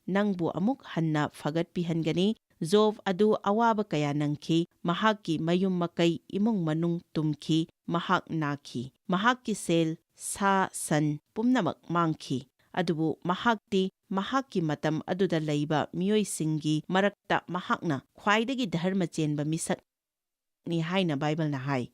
ꯅꯪꯕꯨ ꯑꯃꯨꯛ ꯍꯟꯅ ꯐꯒꯠꯄꯤꯍꯟꯒꯅꯤ꯫ ꯖꯣꯕ ꯑꯗꯨ ꯑꯋꯥꯕ ꯀꯌꯥ ꯅꯪꯈꯤ, ꯃꯍꯥꯛꯀꯤ ꯃꯌꯨꯝ ꯃꯀꯩ, ꯏꯃꯨꯡ ꯃꯅꯨꯡ ꯇꯨꯝꯈꯤ, ꯃꯍꯥꯛ ꯅꯥꯈꯤ, ꯃꯍꯥꯛꯀꯤ ꯁꯦꯜ, ꯁꯥ ꯁꯟ ꯄꯨꯝꯅꯃꯛ ꯃꯥꯡꯈꯤ꯫ ꯑꯗꯨꯕꯨ ꯃꯍꯥꯛꯇꯤ ꯃꯍꯥꯛꯀꯤ ꯃꯇꯝ ꯑꯗꯨꯗ ꯂꯩꯕ ꯃꯤꯑꯣꯏꯁꯤꯡꯒꯤ ꯃꯔꯛꯇ ꯃꯍꯥꯛꯅ ꯈ꯭ꯋꯥꯏꯗꯒꯤ ꯙꯔꯃ ꯆꯦꯟꯕ ꯃꯤꯁꯛꯅꯤ ꯍꯥꯏꯅ ꯕꯥꯏꯕꯜꯅ ꯍꯥꯏ꯫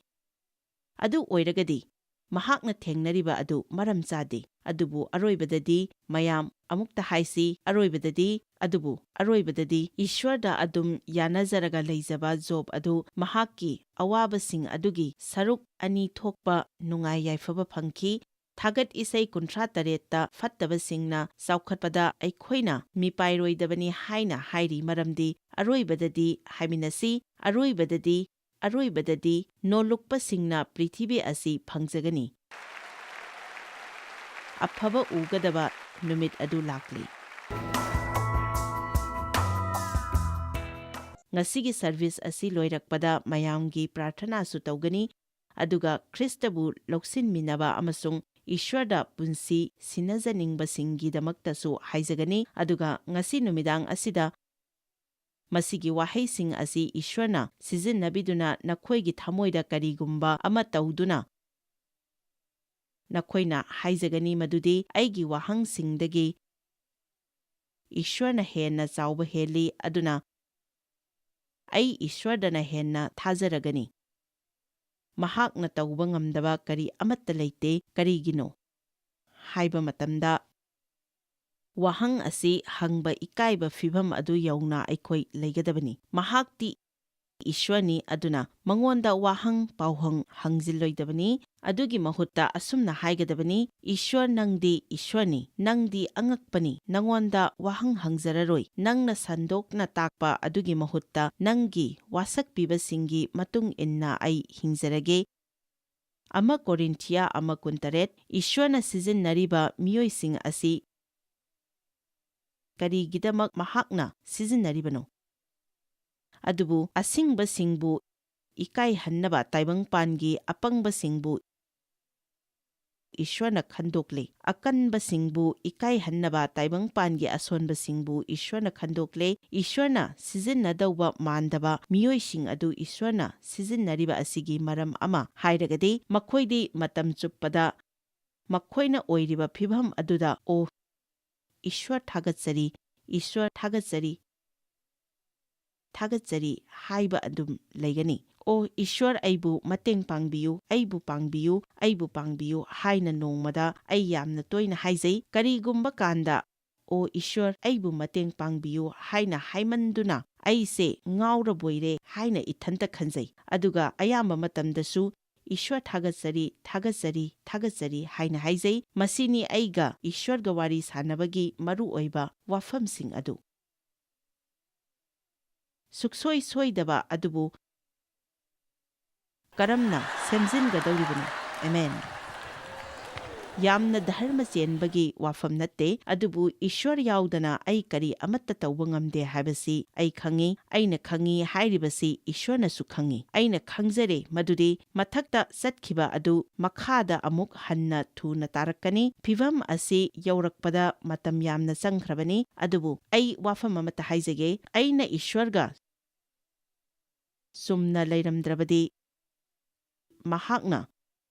ꯑꯗꯨ ꯑꯣꯏꯔꯒꯗꯤ ꯃꯍꯥꯛꯅ ꯊꯦꯡꯅꯔꯤꯕ ꯑꯗꯨ ꯃꯔꯝ ꯆꯥꯗꯦ꯫ ꯑꯗꯨꯕꯨ ꯑꯔꯣꯏꯕꯗꯗꯤ, ꯃꯌꯥꯝ ꯑꯃꯨꯛꯇ ꯍꯥꯏꯁꯤ, ꯑꯔꯣꯏꯕꯗꯗꯤ, ꯑꯗꯨꯕꯨ ꯑꯔꯣꯏꯕꯗꯗꯤ ꯏꯁ꯭ꯋꯔꯗ ꯑꯗꯨꯝ ꯌꯥꯅꯖꯔꯒ ꯂꯩꯖꯕ ꯖꯣꯕ ꯑꯗꯨ ꯃꯍꯥꯛꯀꯤ ꯑꯋꯥꯕꯁꯤꯡ ꯑꯗꯨꯒꯤ ꯁꯔꯨꯛ ꯑꯅꯤ ꯊꯣꯛꯄ ꯅꯨꯡꯉꯥꯏ ꯌꯥꯏꯐꯕ ꯐꯪꯈꯤ꯫ ꯊꯥꯒꯠ ꯏꯁꯩ ꯀꯨꯟꯊ꯭ꯔꯥ ꯇꯔꯦꯠꯇ ꯐꯠꯇꯕꯁꯤꯡꯅ ꯆꯥꯎꯈꯠꯄꯗ ꯑꯩꯈꯣꯏꯅ ꯃꯤꯄꯥꯏꯔꯣꯏꯗꯕꯅꯤ ꯍꯥꯏꯅ ꯍꯥꯏꯔꯤ, ꯃꯔꯝꯗꯤ ꯑꯔꯣꯏꯕꯗꯗꯤ, ꯍꯥꯏꯃꯤꯟꯅꯁꯤ, ꯑꯔꯣꯏꯕꯗꯗꯤ, ꯑꯔꯣꯏꯕꯗꯗꯤ ꯅꯣꯜꯂꯨꯛꯄꯁꯤꯡꯅ ꯄ꯭ꯔꯤꯊꯤꯕꯤ ꯑꯁꯤ ꯐꯪꯖꯒꯅꯤ꯫ ꯑꯐꯕ ꯎꯒꯗꯕ ꯅꯨꯃꯤꯠ ꯑꯗꯨ ꯂꯥꯛꯂꯤ꯫ ꯉꯁꯤꯒꯤ ꯁꯔꯚꯤꯁ ꯑꯁꯤ ꯂꯣꯏꯔꯛꯄꯗ ꯃꯌꯥꯝꯒꯤ ꯄ꯭ꯔꯥꯔꯊꯅꯥꯁꯨ ꯇꯧꯒꯅꯤ, ꯑꯗꯨꯒ ꯈ꯭ꯔꯤꯁꯇꯕꯨ ꯂꯧꯁꯤꯟꯃꯤꯟꯅꯕ ꯑꯃꯁꯨꯡ ꯏꯁ꯭ꯋꯔꯗ ꯄꯨꯟꯁꯤ ꯁꯤꯟꯅꯖꯅꯤꯡꯕꯁꯤꯡꯒꯤꯗꯃꯛꯇꯁꯨ ꯍꯥꯏꯖꯒꯅꯤ꯫ ꯑꯗꯨꯒ ꯉꯁꯤ ꯅꯨꯃꯤꯗꯥꯡ ꯑꯁꯤꯗ ꯃꯁꯤꯒꯤ ꯋꯥꯍꯩꯁꯤꯡ ꯑꯁꯤ ꯏꯁ꯭ꯋꯔꯅ ꯁꯤꯖꯤꯟꯅꯕꯤꯗꯨꯅ ꯅꯈꯣꯏꯒꯤ ꯊꯃꯣꯏꯗ ꯀꯔꯤꯒꯨꯝꯕ ꯑꯃ ꯇꯧꯗꯨꯅ ꯅꯈꯣꯏꯅ ꯍꯥꯏꯖꯒꯅꯤ ꯃꯗꯨꯗꯤ, "ꯑꯩꯒꯤ ꯋꯥꯍꯪꯁꯤꯡꯗꯒꯤ ꯏꯁ꯭ꯋꯔꯅ ꯍꯦꯟꯅ ꯆꯥꯎꯕ ꯍꯦꯜꯂꯤ, ꯑꯗꯨꯅ ꯑꯩ ꯏꯁ꯭ꯋꯔꯗꯅ ꯍꯦꯟꯅ ꯊꯥꯖꯔꯒꯅꯤ꯫ ꯃꯍꯥꯛꯅ ꯇꯧꯕ ꯉꯝꯗꯕ ꯀꯔꯤ ꯑꯃꯠꯇ ꯂꯩꯇꯦ꯫ ꯀꯔꯤꯒꯤꯅꯣ?" ꯍꯥꯏꯕ ꯃꯇꯝꯗ, ꯋꯥꯍꯪ ꯑꯁꯤ ꯍꯪꯕ ꯏꯀꯥꯏꯕ ꯐꯤꯚꯝ ꯑꯗꯨ ꯌꯧꯅ ꯑꯩꯈꯣꯏ ꯂꯩꯒꯗꯕꯅꯤ꯫ ꯃꯍꯥꯛꯇꯤ ꯏꯁ꯭ꯋꯔꯅꯤ, ꯑꯗꯨꯅ ꯃꯉꯣꯟꯗ ꯋꯥꯍꯪ ꯄꯥꯎꯍꯪ ꯍꯪꯖꯤꯜꯂꯣꯏꯗꯕꯅꯤ꯫ ꯑꯗꯨꯒꯤ ꯃꯍꯨꯠꯇ ꯑꯁꯨꯝꯅ ꯍꯥꯏꯒꯗꯕꯅꯤ, "ꯏꯁ꯭ꯋꯔ, ꯅꯪꯗꯤ ꯏꯁ꯭ꯋꯔꯅꯤ, ꯅꯪꯗꯤ ꯑꯉꯛꯄꯅꯤ, ꯅꯉꯣꯟꯗ ꯋꯥꯍꯪ ꯍꯪꯖꯔꯔꯣꯏ꯫ ꯅꯪꯅ ꯁꯟꯗꯣꯛꯅ ꯇꯥꯛꯄ ꯑꯗꯨꯒꯤ ꯃꯍꯨꯠꯇ ꯅꯪꯒꯤ ꯋꯥꯁꯛꯄꯤꯕꯁꯤꯡꯒꯤ ꯃꯇꯨꯡ ꯏꯟꯅ ꯑꯩ ꯍꯤꯡꯖꯔꯒꯦ"꯫ ꯑꯃ ꯀꯣꯔꯤꯟꯊꯤꯌꯥ ꯑꯃ ꯀꯨꯟꯇꯔꯦꯠ, ꯏꯁ꯭ꯋꯔꯅ ꯁꯤꯖꯤꯟꯅꯔꯤꯕ ꯃꯤꯑꯣꯏꯁꯤꯡ ꯑꯁꯤ ꯀꯔꯤꯒꯤꯗꯃꯛ ꯃꯍꯥꯛꯅ ꯁꯤꯖꯤꯟꯅꯔꯤꯕꯅꯣ? ꯑꯗꯨꯕꯨ ꯑꯁꯤꯡꯕꯁꯤꯡꯕꯨ ꯏꯀꯥꯏꯍꯟꯅꯕ ꯇꯥꯏꯕꯪꯄꯥꯟꯒꯤ ꯑꯄꯪꯕꯁꯤꯡꯕꯨ ꯏꯁ꯭ꯋꯔꯅ ꯈꯟꯗꯣꯛꯂꯦ꯫ ꯑꯀꯟꯕꯁꯤꯡꯕꯨ ꯏꯀꯥꯏꯍꯟꯅꯕ ꯇꯥꯏꯕꯪꯄꯥꯟꯒꯤ ꯑꯁꯣꯟꯕꯁꯤꯡꯕꯨ ꯏꯁ꯭ꯋꯔꯅ ꯈꯟꯗꯣꯛꯂꯦ꯫ ꯏꯁ꯭ꯋꯔꯅ ꯁꯤꯖꯤꯟꯅꯗꯧꯕ ꯃꯥꯟꯗꯕ ꯃꯤꯑꯣꯏꯁꯤꯡ ꯑꯗꯨ ꯏꯁ꯭ꯋꯔꯅ ꯁꯤꯖꯤꯟꯅꯔꯤꯕ ꯑꯁꯤꯒꯤ ꯃꯔꯝ ꯑꯃ ꯍꯥꯏꯔꯒꯗꯤ, ꯃꯈꯣꯏꯗꯤ ꯃꯇꯝ ꯆꯨꯞꯄꯗ ꯃꯈꯣꯏꯅ ꯑꯣꯏꯔꯤꯕ ꯐꯤꯚꯝ ꯑꯗꯨꯗ, "ꯑꯣ, ꯏꯁ꯭ꯋꯔ ꯊꯥꯒꯠꯆꯔꯤ, ꯏꯁ꯭ꯋꯔ ꯊꯥꯒꯠꯆꯔꯤ, ꯊꯥꯒꯠꯆꯔꯤ" ꯍꯥꯏꯕ ꯑꯗꯨꯝ ꯂꯩꯒꯅꯤ꯫ "ꯑꯣ, ꯏꯁ꯭ꯋꯔ, ꯑꯩꯕꯨ ꯃꯇꯦꯡ ꯄꯥꯡꯕꯤꯌꯨ, ꯑꯩꯕꯨ ꯄꯥꯡꯕꯤꯌꯨ, ꯑꯩꯕꯨ ꯄꯥꯡꯕꯤꯌꯨ" ꯍꯥꯏꯅ ꯅꯣꯡꯃꯗ ꯑꯩ ꯌꯥꯝꯅ ꯇꯣꯏꯅ ꯍꯥꯏꯖꯩ꯫ ꯀꯔꯤꯒꯨꯝꯕ ꯀꯥꯟꯗ, "ꯑꯣ ꯏꯁ꯭ꯋꯔ, ꯑꯩꯕꯨ ꯃꯇꯦꯡ ꯄꯥꯡꯕꯤꯌꯨ" ꯍꯥꯏꯅ ꯍꯥꯏꯃꯟꯗꯨꯅ ꯑꯩꯁꯦ ꯉꯥꯎꯔꯕꯣꯏꯔꯦ ꯍꯥꯏꯅ ꯏꯊꯟꯇ ꯈꯟꯖꯩ꯫ ꯑꯗꯨꯒ ꯑꯌꯥꯝꯕ ꯃꯇꯝꯗꯁꯨ, "ꯏꯁ꯭ꯋꯔ ꯊꯥꯒꯠꯆꯔꯤ, ꯊꯥꯒꯠꯆꯔꯤ, ꯊꯥꯒꯠꯆꯔꯤ" ꯍꯥꯏꯅ ꯍꯥꯏꯖꯩ꯫ ꯃꯁꯤꯅꯤ ꯑꯩꯒ ꯏꯁ꯭ꯋꯔꯒ ꯋꯥꯔꯤ ꯁꯥꯟꯅꯕꯒꯤ ꯃꯔꯨꯑꯣꯏꯕ ꯋꯥꯐꯝꯁꯤꯡ ꯑꯗꯨ꯫ ꯁꯨꯛꯁꯣꯏ ꯁꯣꯏꯗꯕ ꯑꯗꯨꯕꯨ ꯀꯔꯝꯅ ꯁꯦꯝꯖꯤꯟꯒꯗꯧꯔꯤꯕꯅꯣ? ꯑꯃꯦꯟ꯫ ꯌꯥꯝꯅ ꯙꯔꯃ ꯆꯦꯟꯕꯒꯤ ꯋꯥꯐꯝ ꯅꯠꯇꯦ, ꯑꯗꯨꯕꯨ ꯏꯁ꯭ꯋꯔ ꯌꯥꯎꯗꯅ ꯑꯩ ꯀꯔꯤ ꯑꯃꯠꯇ ꯇꯧꯕ ꯉꯝꯗꯦ ꯍꯥꯏꯕꯁꯤ ꯑꯩ ꯈꯪꯏ꯫ ꯑꯩꯅ ꯈꯪꯏ ꯍꯥꯏꯔꯤꯕꯁꯤ ꯏꯁ꯭ꯋꯔꯅꯁꯨ ꯈꯪꯏ꯫ ꯑꯩꯅ ꯈꯪꯖꯔꯦ ꯃꯗꯨꯗꯤ ꯃꯊꯛꯇ ꯆꯠꯈꯤꯕ ꯑꯗꯨ ꯃꯈꯥꯗ ꯑꯃꯨꯛ ꯍꯟꯅ ꯊꯨꯅ ꯇꯥꯔꯛꯀꯅꯤ꯫ ꯐꯤꯚꯝ ꯑꯁꯤ ꯌꯧꯔꯛꯄꯗ ꯃꯇꯝ ꯌꯥꯝꯅ ꯆꯪꯈ꯭ꯔꯕꯅꯤ, ꯑꯗꯨꯕꯨ ꯑꯩ ꯋꯥꯐꯝ ꯑꯃꯠꯇ ꯍꯥꯏꯖꯒꯦ꯫ ꯑꯩꯅ ꯏꯁ꯭ꯋꯔꯒ ꯆꯨꯝꯅ ꯂꯩꯔꯝꯗ꯭ꯔꯕꯗꯤ ꯃꯍꯥꯛꯅ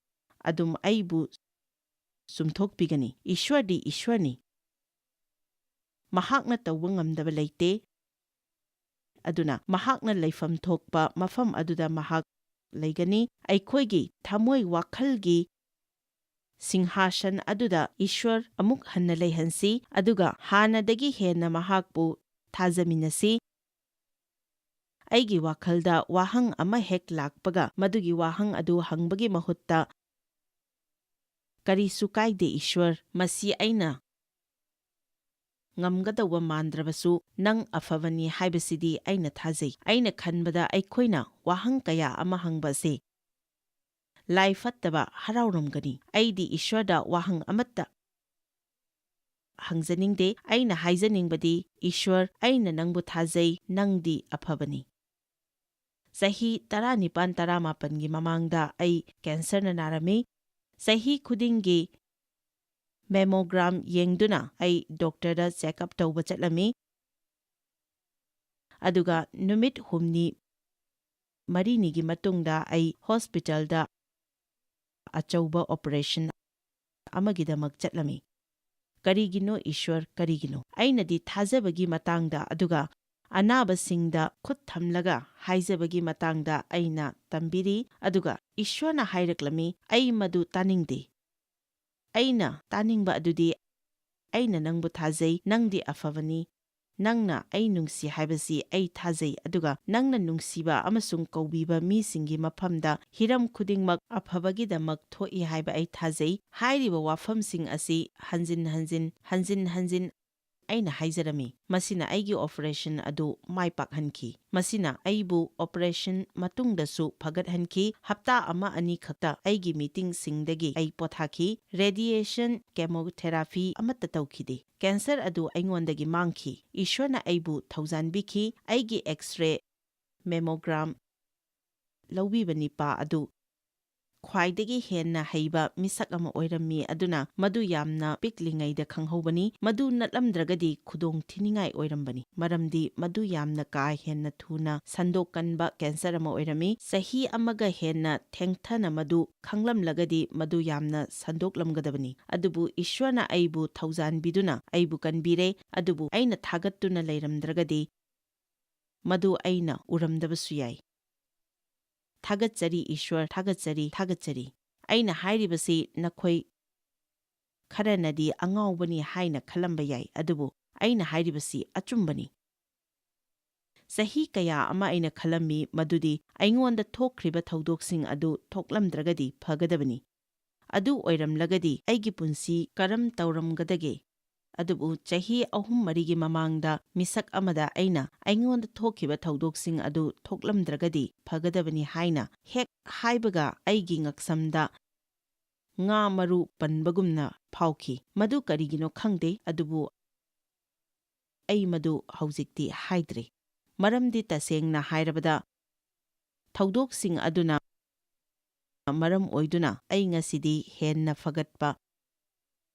ꯑꯗꯨꯝ ꯑꯩꯕꯨ ꯆꯨꯝꯊꯣꯛꯄꯤꯒꯅꯤ꯫ ꯏꯁ꯭ꯋꯔꯗꯤ ꯏꯁ꯭ꯋꯔꯅꯤ꯫ ꯃꯍꯥꯛꯅ ꯇꯧꯕ ꯉꯝꯗꯕ ꯂꯩꯇꯦ꯫ ꯑꯗꯨꯅ ꯃꯍꯥꯛꯅ ꯂꯩꯐꯝ ꯊꯣꯛꯄ ꯃꯐꯝ ꯑꯗꯨꯗ ꯃꯍꯥꯛ ꯂꯩꯒꯅꯤ꯫ ꯑꯩꯈꯣꯏꯒꯤ ꯊꯃꯣꯏ ꯋꯥꯈꯜꯒꯤ ꯁꯤꯡꯍꯥꯁꯟ ꯑꯗꯨꯗ ꯏꯁ꯭ꯋꯔ ꯑꯃꯨꯛ ꯍꯟꯅ ꯂꯩꯍꯟꯁꯤ, ꯑꯗꯨꯒ ꯍꯥꯟꯅꯗꯒꯤ ꯍꯦꯟꯅ ꯃꯍꯥꯛꯄꯨ ꯊꯥꯖꯃꯤꯟꯅꯁꯤ꯫ ꯑꯩꯒꯤ ꯋꯥꯈꯜꯗ ꯋꯥꯍꯪ ꯑꯃ ꯍꯦꯛ ꯂꯥꯛꯄꯒ, ꯃꯗꯨꯒꯤ ꯋꯥꯍꯪ ꯑꯗꯨ ꯍꯪꯕꯒꯤ ꯃꯍꯨꯠꯇ, "ꯀꯔꯤꯁꯨ ꯀꯥꯏꯗꯦ, ꯏꯁ꯭ꯋꯔ, ꯃꯁꯤ ꯑꯩꯅ ꯉꯝꯒꯗꯧꯕ ꯃꯥꯟꯗ꯭ꯔꯕꯁꯨ, ꯅꯪ ꯑꯐꯕꯅꯤ ꯍꯥꯏꯕꯁꯤꯗꯤ ꯑꯩꯅ ꯊꯥꯖꯩ꯫" ꯑꯩꯅ ꯈꯟꯕꯗ ꯑꯩꯈꯣꯏꯅ ꯋꯥꯍꯪ ꯀꯌꯥ ꯑꯃ ꯍꯪꯕ ꯑꯁꯤ ꯂꯥꯏ ꯐꯠꯇꯕ ꯍꯔꯥꯎꯔꯝꯒꯅꯤ꯫ ꯑꯩꯗꯤ ꯏꯁ꯭ꯋꯔꯗ ꯋꯥꯍꯪ ꯑꯃꯠꯇ ꯍꯪꯖꯅꯤꯡꯗꯦ꯫ ꯑꯩꯅ ꯍꯥꯏꯖꯅꯤꯡꯕꯗꯤ, "ꯏꯁ꯭ꯋꯔ, ꯑꯩꯅ ꯅꯪꯕꯨ ꯊꯥꯖꯩ, ꯅꯪꯗꯤ ꯑꯐꯕꯅꯤ꯫" ꯆꯍꯤ ꯇꯔꯥꯅꯤꯄꯥꯟ ꯇꯔꯥꯃꯥꯄꯟꯒꯤ ꯃꯃꯥꯡꯗ ꯑꯩ ꯀꯦꯟꯁꯔꯅ ꯅꯥꯔꯝꯃꯤ꯫ ꯆꯍꯤ ꯈꯨꯗꯤꯡꯒꯤ ꯃꯦꯃꯣꯒ꯭ꯔꯥꯝ ꯌꯦꯡꯗꯨꯅ ꯑꯩ ꯗꯣꯛꯇꯔꯗ ꯆꯦꯛꯑꯞ ꯇꯧꯕ ꯆꯠꯂꯝꯃꯤ꯫ ꯑꯗꯨꯒ ꯅꯨꯃꯤꯠ ꯍꯨꯝꯅꯤ ꯃꯔꯤꯅꯤꯒꯤ ꯃꯇꯨꯡꯗ ꯑꯩ ꯍꯣꯁꯄꯤꯇꯥꯜꯗ ꯑꯆꯧꯕ ꯑꯣꯄꯔꯦꯁꯟ ꯑꯃꯒꯤꯗꯃꯛ ꯆꯠꯂꯝꯃꯤ꯫ ꯀꯔꯤꯒꯤꯅꯣ ꯏꯁ꯭ꯋꯔ, ꯀꯔꯤꯒꯤꯅꯣ? ꯑꯩꯅꯗꯤ ꯊꯥꯖꯕꯒꯤ ꯃꯇꯥꯡꯗ, ꯑꯗꯨꯒ ꯑꯅꯥꯕꯁꯤꯡꯗ ꯈꯨꯠ ꯊꯝꯂꯒ ꯍꯥꯏꯖꯕꯒꯤ ꯃꯇꯥꯡꯗ ꯑꯩꯅ ꯇꯝꯕꯤꯔꯤ, ꯑꯗꯨꯒ ꯏꯁ꯭ꯋꯔꯅ ꯍꯥꯏꯔꯛꯂꯝꯃꯤ, "ꯑꯩ ꯃꯗꯨ ꯇꯥꯅꯤꯡꯗꯦ꯫ ꯑꯩꯅ ꯇꯥꯅꯤꯡꯕ ꯑꯗꯨꯗꯤ, ꯑꯩꯅ ꯅꯪꯕꯨ ꯊꯥꯖꯩ, ꯅꯪꯗꯤ ꯑꯐꯕꯅꯤ, ꯅꯪꯅ ꯑꯩ ꯅꯨꯡꯁꯤ ꯍꯥꯏꯕꯁꯤ ꯑꯩ ꯊꯥꯖꯩ, ꯑꯗꯨꯒ ꯅꯪꯅ ꯅꯨꯡꯁꯤꯕ ꯑꯃꯁꯨꯡ ꯀꯧꯕꯤꯕ ꯃꯤꯁꯤꯡꯒꯤ ꯃꯐꯝꯗ ꯍꯤꯔꯝ ꯈꯨꯗꯤꯡꯃꯛ ꯑꯐꯕꯒꯤꯗꯃꯛ ꯊꯣꯛꯏ ꯍꯥꯏꯕ ꯑꯩ ꯊꯥꯖꯩ꯫" ꯍꯥꯏꯔꯤꯕ ꯋꯥꯐꯝꯁꯤꯡ ꯑꯁꯤ ꯍꯟꯖꯤꯟ ꯍꯟꯖꯤꯟ, ꯍꯟꯖꯤꯟ ꯍꯟꯖꯤꯟ ꯑꯩꯅ ꯍꯥꯏꯖꯔꯝꯃꯤ꯫ ꯃꯁꯤꯅ ꯑꯩꯒꯤ operation ꯑꯗꯨ ꯃꯥꯏ ꯄꯥꯛꯍꯟꯈꯤ꯫ ꯃꯁꯤꯅ ꯑꯩꯕꯨ operation ꯃꯇꯨꯡꯗꯁꯨ ꯐꯒꯠꯍꯟꯈꯤ꯫ ꯍꯞꯇꯥ ꯑꯃ ꯑꯅꯤ ꯈꯛꯇ ꯑꯩꯒꯤ meetingꯁꯤꯡꯗꯒꯤ ꯑꯩ ꯄꯣꯊꯥꯈꯤ꯫ Radiation, chemotherapy ꯑꯃꯠꯇ ꯇꯧꯈꯤꯗꯦ꯫ Cancer ꯑꯗꯨ ꯑꯩꯉꯣꯟꯗꯒꯤ ꯃꯥꯡꯈꯤ꯫ ꯏꯁ꯭ꯋꯔꯅ ꯑꯩꯕꯨ ꯊꯧꯖꯥꯟꯕꯤꯈꯤ꯫ ꯑꯩꯒꯤ X-ray, mammogram ꯂꯧꯕꯤꯕ ꯅꯤꯄꯥ ꯑꯗꯨ ꯈ꯭ꯋꯥꯏꯗꯒꯤ ꯍꯦꯟꯅ ꯍꯩꯕ ꯃꯤꯁꯛ ꯑꯃ ꯑꯣꯏꯔꯝꯃꯤ, ꯑꯗꯨꯅ ꯃꯗꯨ ꯌꯥꯝꯅ ꯄꯤꯛꯂꯤꯉꯩꯗ ꯈꯪꯍꯧꯕꯅꯤ꯫ ꯃꯗꯨ ꯅꯠꯂꯝꯗ꯭ꯔꯒꯗꯤ ꯈꯨꯗꯣꯡ ꯊꯤꯅꯤꯡꯉꯥꯏ ꯑꯣꯏꯔꯝꯕꯅꯤ, ꯃꯔꯝꯗꯤ ꯃꯗꯨ ꯌꯥꯝꯅ ꯀꯥ ꯍꯦꯟꯅ ꯊꯨꯅ ꯁꯟꯗꯣꯛꯀꯟꯕ cancer ꯑꯃ ꯑꯣꯏꯔꯝꯃꯤ꯫ ꯆꯍꯤ ꯑꯃꯒ ꯍꯦꯟꯅ ꯊꯦꯡꯊꯅ ꯃꯗꯨ ꯈꯪꯂꯝꯂꯒꯗꯤ ꯃꯗꯨ ꯌꯥꯝꯅ ꯁꯟꯗꯣꯛꯂꯝꯒꯗꯕꯅꯤ꯫ ꯑꯗꯨꯕꯨ ꯏꯁ꯭ꯋꯔꯅ ꯑꯩꯕꯨ ꯊꯧꯖꯥꯟꯕꯤꯗꯨꯅ ꯑꯩꯕꯨ ꯀꯟꯕꯤꯔꯦ, ꯑꯗꯨꯕꯨ ꯑꯩꯅ ꯊꯥꯒꯠꯇꯨꯅ ꯂꯩꯔꯝꯗ꯭ꯔꯒꯗꯤ ꯃꯗꯨ ꯑꯩꯅ ꯎꯔꯝꯗꯕꯁꯨ ꯌꯥꯏ꯫ ꯊꯥꯒꯠꯆꯔꯤ ꯏꯁ꯭ꯋꯔ, ꯊꯥꯒꯠꯆꯔꯤ, ꯊꯥꯒꯠꯆꯔꯤ꯫ ꯑꯩꯅ ꯍꯥꯏꯔꯤꯕꯁꯤ ꯅꯈꯣꯏ ꯈꯔꯅꯗꯤ ꯑꯉꯥꯎꯕꯅꯤ ꯍꯥꯏꯅ ꯈꯜꯂꯝꯕ ꯌꯥꯏ, ꯑꯗꯨꯕꯨ ꯑꯩꯅ ꯍꯥꯏꯔꯤꯕꯁꯤ ꯑꯆꯨꯝꯕꯅꯤ꯫ ꯆꯍꯤ ꯀꯌꯥ ꯑꯃ ꯑꯩꯅ ꯈꯜꯂꯝꯃꯤ ꯃꯗꯨꯗꯤ ꯑꯩꯉꯣꯟꯗ ꯊꯣꯛꯈ꯭ꯔꯤꯕ ꯊꯧꯗꯣꯛꯁꯤꯡ ꯑꯗꯨ ꯊꯣꯛꯂꯝꯗ꯭ꯔꯒꯗꯤ ꯐꯒꯗꯕꯅꯤ꯫ ꯑꯗꯨ ꯑꯣꯏꯔꯝꯂꯒꯗꯤ ꯑꯩꯒꯤ ꯄꯨꯟꯁꯤ ꯀꯔꯝ ꯇꯧꯔꯝꯒꯗꯒꯦ? ꯑꯗꯨꯕꯨ ꯆꯍꯤ ꯑꯍꯨꯝ ꯃꯔꯤꯒꯤ ꯃꯃꯥꯡꯗ ꯃꯤꯁꯛ ꯑꯃꯗ ꯑꯩꯅ ꯑꯩꯉꯣꯟꯗ ꯊꯣꯛꯈꯤꯕ ꯊꯧꯗꯣꯛꯁꯤꯡ ꯑꯗꯨ ꯊꯣꯛꯂꯝꯗ꯭ꯔꯒꯗꯤ ꯐꯒꯗꯕꯅꯤ ꯍꯥꯏꯅ ꯍꯦꯛ ꯍꯥꯏꯕꯒ ꯑꯩꯒꯤ ꯉꯛꯁꯝꯗ ꯉꯥ ꯃꯔꯨ ꯄꯟꯕꯒꯨꯝꯅ ꯐꯥꯎꯈꯤ꯫ ꯃꯗꯨ ꯀꯔꯤꯒꯤꯅꯣ ꯈꯪꯗꯦ, ꯑꯗꯨꯕꯨ ꯑꯩ ꯃꯗꯨ ꯍꯧꯖꯤꯛꯇꯤ ꯍꯥꯏꯗ꯭ꯔꯦ꯫ ꯃꯔꯝꯗꯤ ꯇꯁꯦꯡꯅ ꯍꯥꯏꯔꯕꯗ, ꯊꯧꯗꯣꯛꯁꯤꯡ ꯑꯗꯨꯅ ꯃꯔꯝ ꯑꯣꯏꯗꯨꯅ ꯑꯩ ꯉꯁꯤꯗꯤ ꯍꯦꯟꯅ ꯐꯒꯠꯄ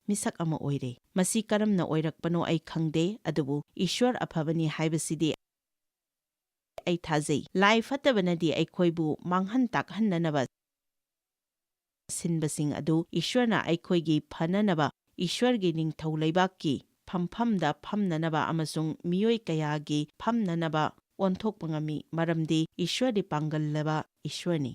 ꯃꯤꯁꯛ ꯑꯃ ꯑꯣꯏꯔꯦ꯫ ꯃꯁꯤ ꯀꯔꯝꯅ ꯑꯣꯏꯔꯛꯄꯅꯣ ꯑꯩ ꯈꯪꯗꯦ, ꯑꯗꯨꯕꯨ ꯏꯁ꯭ꯋꯔ ꯑꯐꯕꯅꯤ ꯍꯥꯏꯕꯁꯤꯗꯤ ꯑꯩ ꯊꯥꯖꯩ꯫ ꯂꯥꯏ ꯐꯠꯇꯕꯅꯗꯤ ꯑꯩꯈꯣꯏꯕꯨ ꯃꯥꯡꯍꯟ ꯇꯥꯛꯍꯟꯅꯅꯕ ꯁꯤꯟꯕꯁꯤꯡ ꯑꯗꯨ ꯏꯁ꯭ꯋꯔꯅ ꯑꯩꯈꯣꯏꯒꯤ ꯐꯅꯅꯕ, ꯏꯁ꯭ꯋꯔꯒꯤ ꯅꯤꯡꯊꯧ ꯂꯩꯕꯥꯛꯀꯤ ꯐꯝꯐꯝꯗ ꯐꯝꯅꯅꯕ ꯑꯃꯁꯨꯡ ꯃꯤꯑꯣꯏ ꯀꯌꯥꯒꯤ ꯐꯝꯅꯅꯕ ꯑꯣꯟꯊꯣꯛꯄ ꯉꯝꯃꯤ, ꯃꯔꯝꯗꯤ ꯏꯁ꯭ꯋꯔꯗꯤ ꯄꯥꯡꯒꯜꯂꯕ ꯏꯁ꯭ꯋꯔꯅꯤ꯫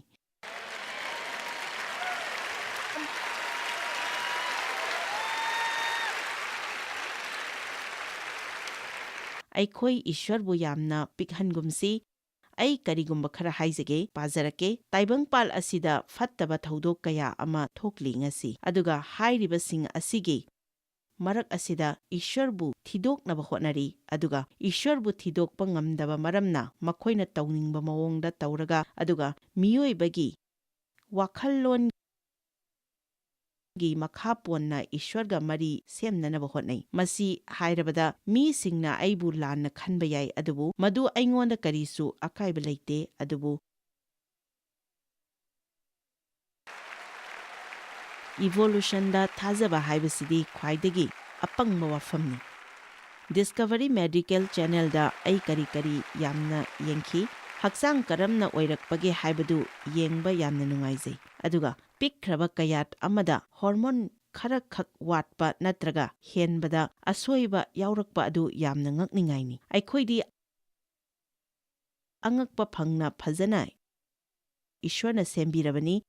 ꯑꯩꯈꯣꯏ ꯏꯁ꯭ꯋꯔꯕꯨ ꯌꯥꯝꯅ ꯄꯤꯛꯍꯟꯒꯨꯝꯁꯤ꯫ ꯑꯩ ꯀꯔꯤꯒꯨꯝꯕ ꯈꯔ ꯍꯥꯏꯖꯒꯦ, ꯄꯥꯖꯔꯛꯀꯦ꯫ ꯇꯥꯏꯕꯪꯄꯥꯜ ꯑꯁꯤꯗ ꯐꯠꯇꯕ ꯊꯧꯗꯣꯛ ꯀꯌꯥ ꯑꯃ ꯊꯣꯛꯂꯤ ꯉꯁꯤ, ꯑꯗꯨꯒ ꯍꯥꯏꯔꯤꯕꯁꯤꯡ ꯑꯁꯤꯒꯤ ꯃꯔꯛ ꯑꯁꯤꯗ ꯏꯁ꯭ꯋꯔꯕꯨ ꯊꯤꯗꯣꯛꯅꯕ ꯍꯣꯠꯅꯔꯤ, ꯑꯗꯨꯒ ꯏꯁ꯭ꯋꯔꯕꯨ ꯊꯤꯗꯣꯛꯄ ꯉꯝꯗꯕ ꯃꯔꯝꯅ ꯃꯈꯣꯏꯅ ꯇꯧꯅꯤꯡꯕ ꯃꯑꯣꯡꯗ ꯇꯧꯔꯒ, ꯑꯗꯨꯒ ꯃꯤꯑꯣꯏꯕꯒꯤ ꯋꯥꯈꯜꯂꯣꯟꯒꯤ ꯃꯈꯥ ꯄꯣꯟꯅ ꯏꯁ꯭ꯋꯔꯒ ꯃꯔꯤ ꯁꯦꯝꯅꯅꯕ ꯍꯣꯠꯅꯩ꯫ ꯃꯁꯤ ꯍꯥꯏꯔꯕꯗ, ꯃꯤꯁꯤꯡꯅ ꯑꯩꯕꯨ ꯂꯥꯟꯅ ꯈꯟꯕ ꯌꯥꯏ, ꯑꯗꯨꯕꯨ ꯃꯗꯨ ꯑꯩꯉꯣꯟꯗ ꯀꯔꯤꯁꯨ ꯑꯀꯥꯏꯕ ꯂꯩꯇꯦ꯫ ꯑꯗꯨꯕꯨ ꯏꯚꯣꯂꯨꯁꯟꯗ ꯊꯥꯖꯕ ꯍꯥꯏꯕꯁꯤꯗꯤ ꯈ꯭ꯋꯥꯏꯗꯒꯤ ꯑꯄꯪꯕ ꯋꯥꯐꯝꯅꯤ꯫ ꯗꯤꯁꯀꯚꯔꯤ ꯃꯦꯗꯤꯀꯦꯜ ꯆꯦꯅꯦꯜꯗ ꯑꯩ ꯀꯔꯤ ꯀꯔꯤ ꯌꯥꯝꯅ ꯌꯦꯡꯈꯤ, ꯍꯛꯆꯥꯡ ꯀꯔꯝꯅ ꯑꯣꯏꯔꯛꯄꯒꯦ ꯍꯥꯏꯕꯗꯨ ꯌꯦꯡꯕ ꯌꯥꯝꯅ ꯅꯨꯡꯉꯥꯏꯖꯩ꯫ ꯑꯗꯨꯒ ꯄꯤꯛꯈ꯭ꯔꯕ ꯀꯌꯥꯠ ꯑꯃꯗ ꯍꯣꯔꯃꯣꯟ ꯈꯔꯈꯛ ꯋꯥꯠꯄ ꯅꯠꯇ꯭ꯔꯒ ꯍꯦꯟꯕꯗ ꯑꯁꯣꯏꯕ ꯌꯥꯎꯔꯛꯄ ꯑꯗꯨ ꯌꯥꯝꯅ ꯉꯛꯅꯤꯡꯉꯥꯏꯅꯤ꯫ ꯑꯩꯈꯣꯏꯗꯤ ꯑꯉꯛꯄ ꯐꯪꯅ ꯐꯖꯅ ꯏꯁ꯭ꯋꯔꯅ ꯁꯦꯝꯕꯤꯔꯕꯅꯤ꯫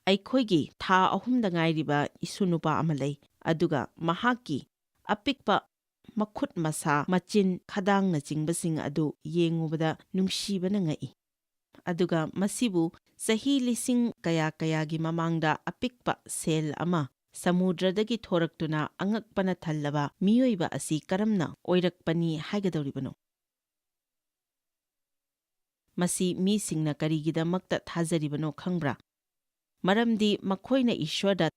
ꯑꯩꯈꯣꯏꯒꯤ ꯊꯥ ꯑꯍꯨꯝꯗ ꯉꯥꯏꯔꯤꯕ ꯏꯁꯨ ꯅꯨꯄꯥ ꯑꯃ ꯂꯩ, ꯑꯗꯨꯒ ꯃꯍꯥꯛꯀꯤ ꯑꯄꯤꯛꯄ ꯃꯈꯨꯠ ꯃꯁꯥ, ꯃꯆꯤꯟ, ꯈꯗꯥꯡꯅꯆꯤꯡꯕꯁꯤꯡ ꯑꯗꯨ ꯌꯦꯡꯉꯨꯕꯗ ꯅꯨꯡꯁꯤꯕꯅ ꯉꯛꯏ꯫ ꯑꯗꯨꯒ ꯃꯁꯤꯕꯨ ꯆꯍꯤ ꯂꯤꯁꯤꯡ ꯀꯌꯥ ꯀꯌꯥꯒꯤ ꯃꯃꯥꯡꯗ ꯑꯄꯤꯛꯄ ꯁꯦꯜ ꯑꯃ ꯁꯃꯨꯗ꯭ꯔꯗꯒꯤ ꯊꯣꯔꯛꯇꯨꯅ ꯑꯉꯛꯄꯅ ꯊꯜꯂꯕ ꯃꯤꯑꯣꯏꯕ ꯑꯁꯤ ꯀꯔꯝꯅ ꯑꯣꯏꯔꯛꯄꯅꯤ ꯍꯥꯏꯒꯗꯧꯔꯤꯕꯅꯣ? ꯃꯁꯤ ꯃꯤꯁꯤꯡꯅ ꯀꯔꯤꯒꯤꯗꯃꯛꯇ ꯊꯥꯖꯔꯤꯕꯅꯣ ꯈꯪꯕ꯭ꯔꯥ? ꯃꯔꯝꯗꯤ ꯃꯈꯣꯏꯅ ꯏꯁ꯭ꯋꯔꯗ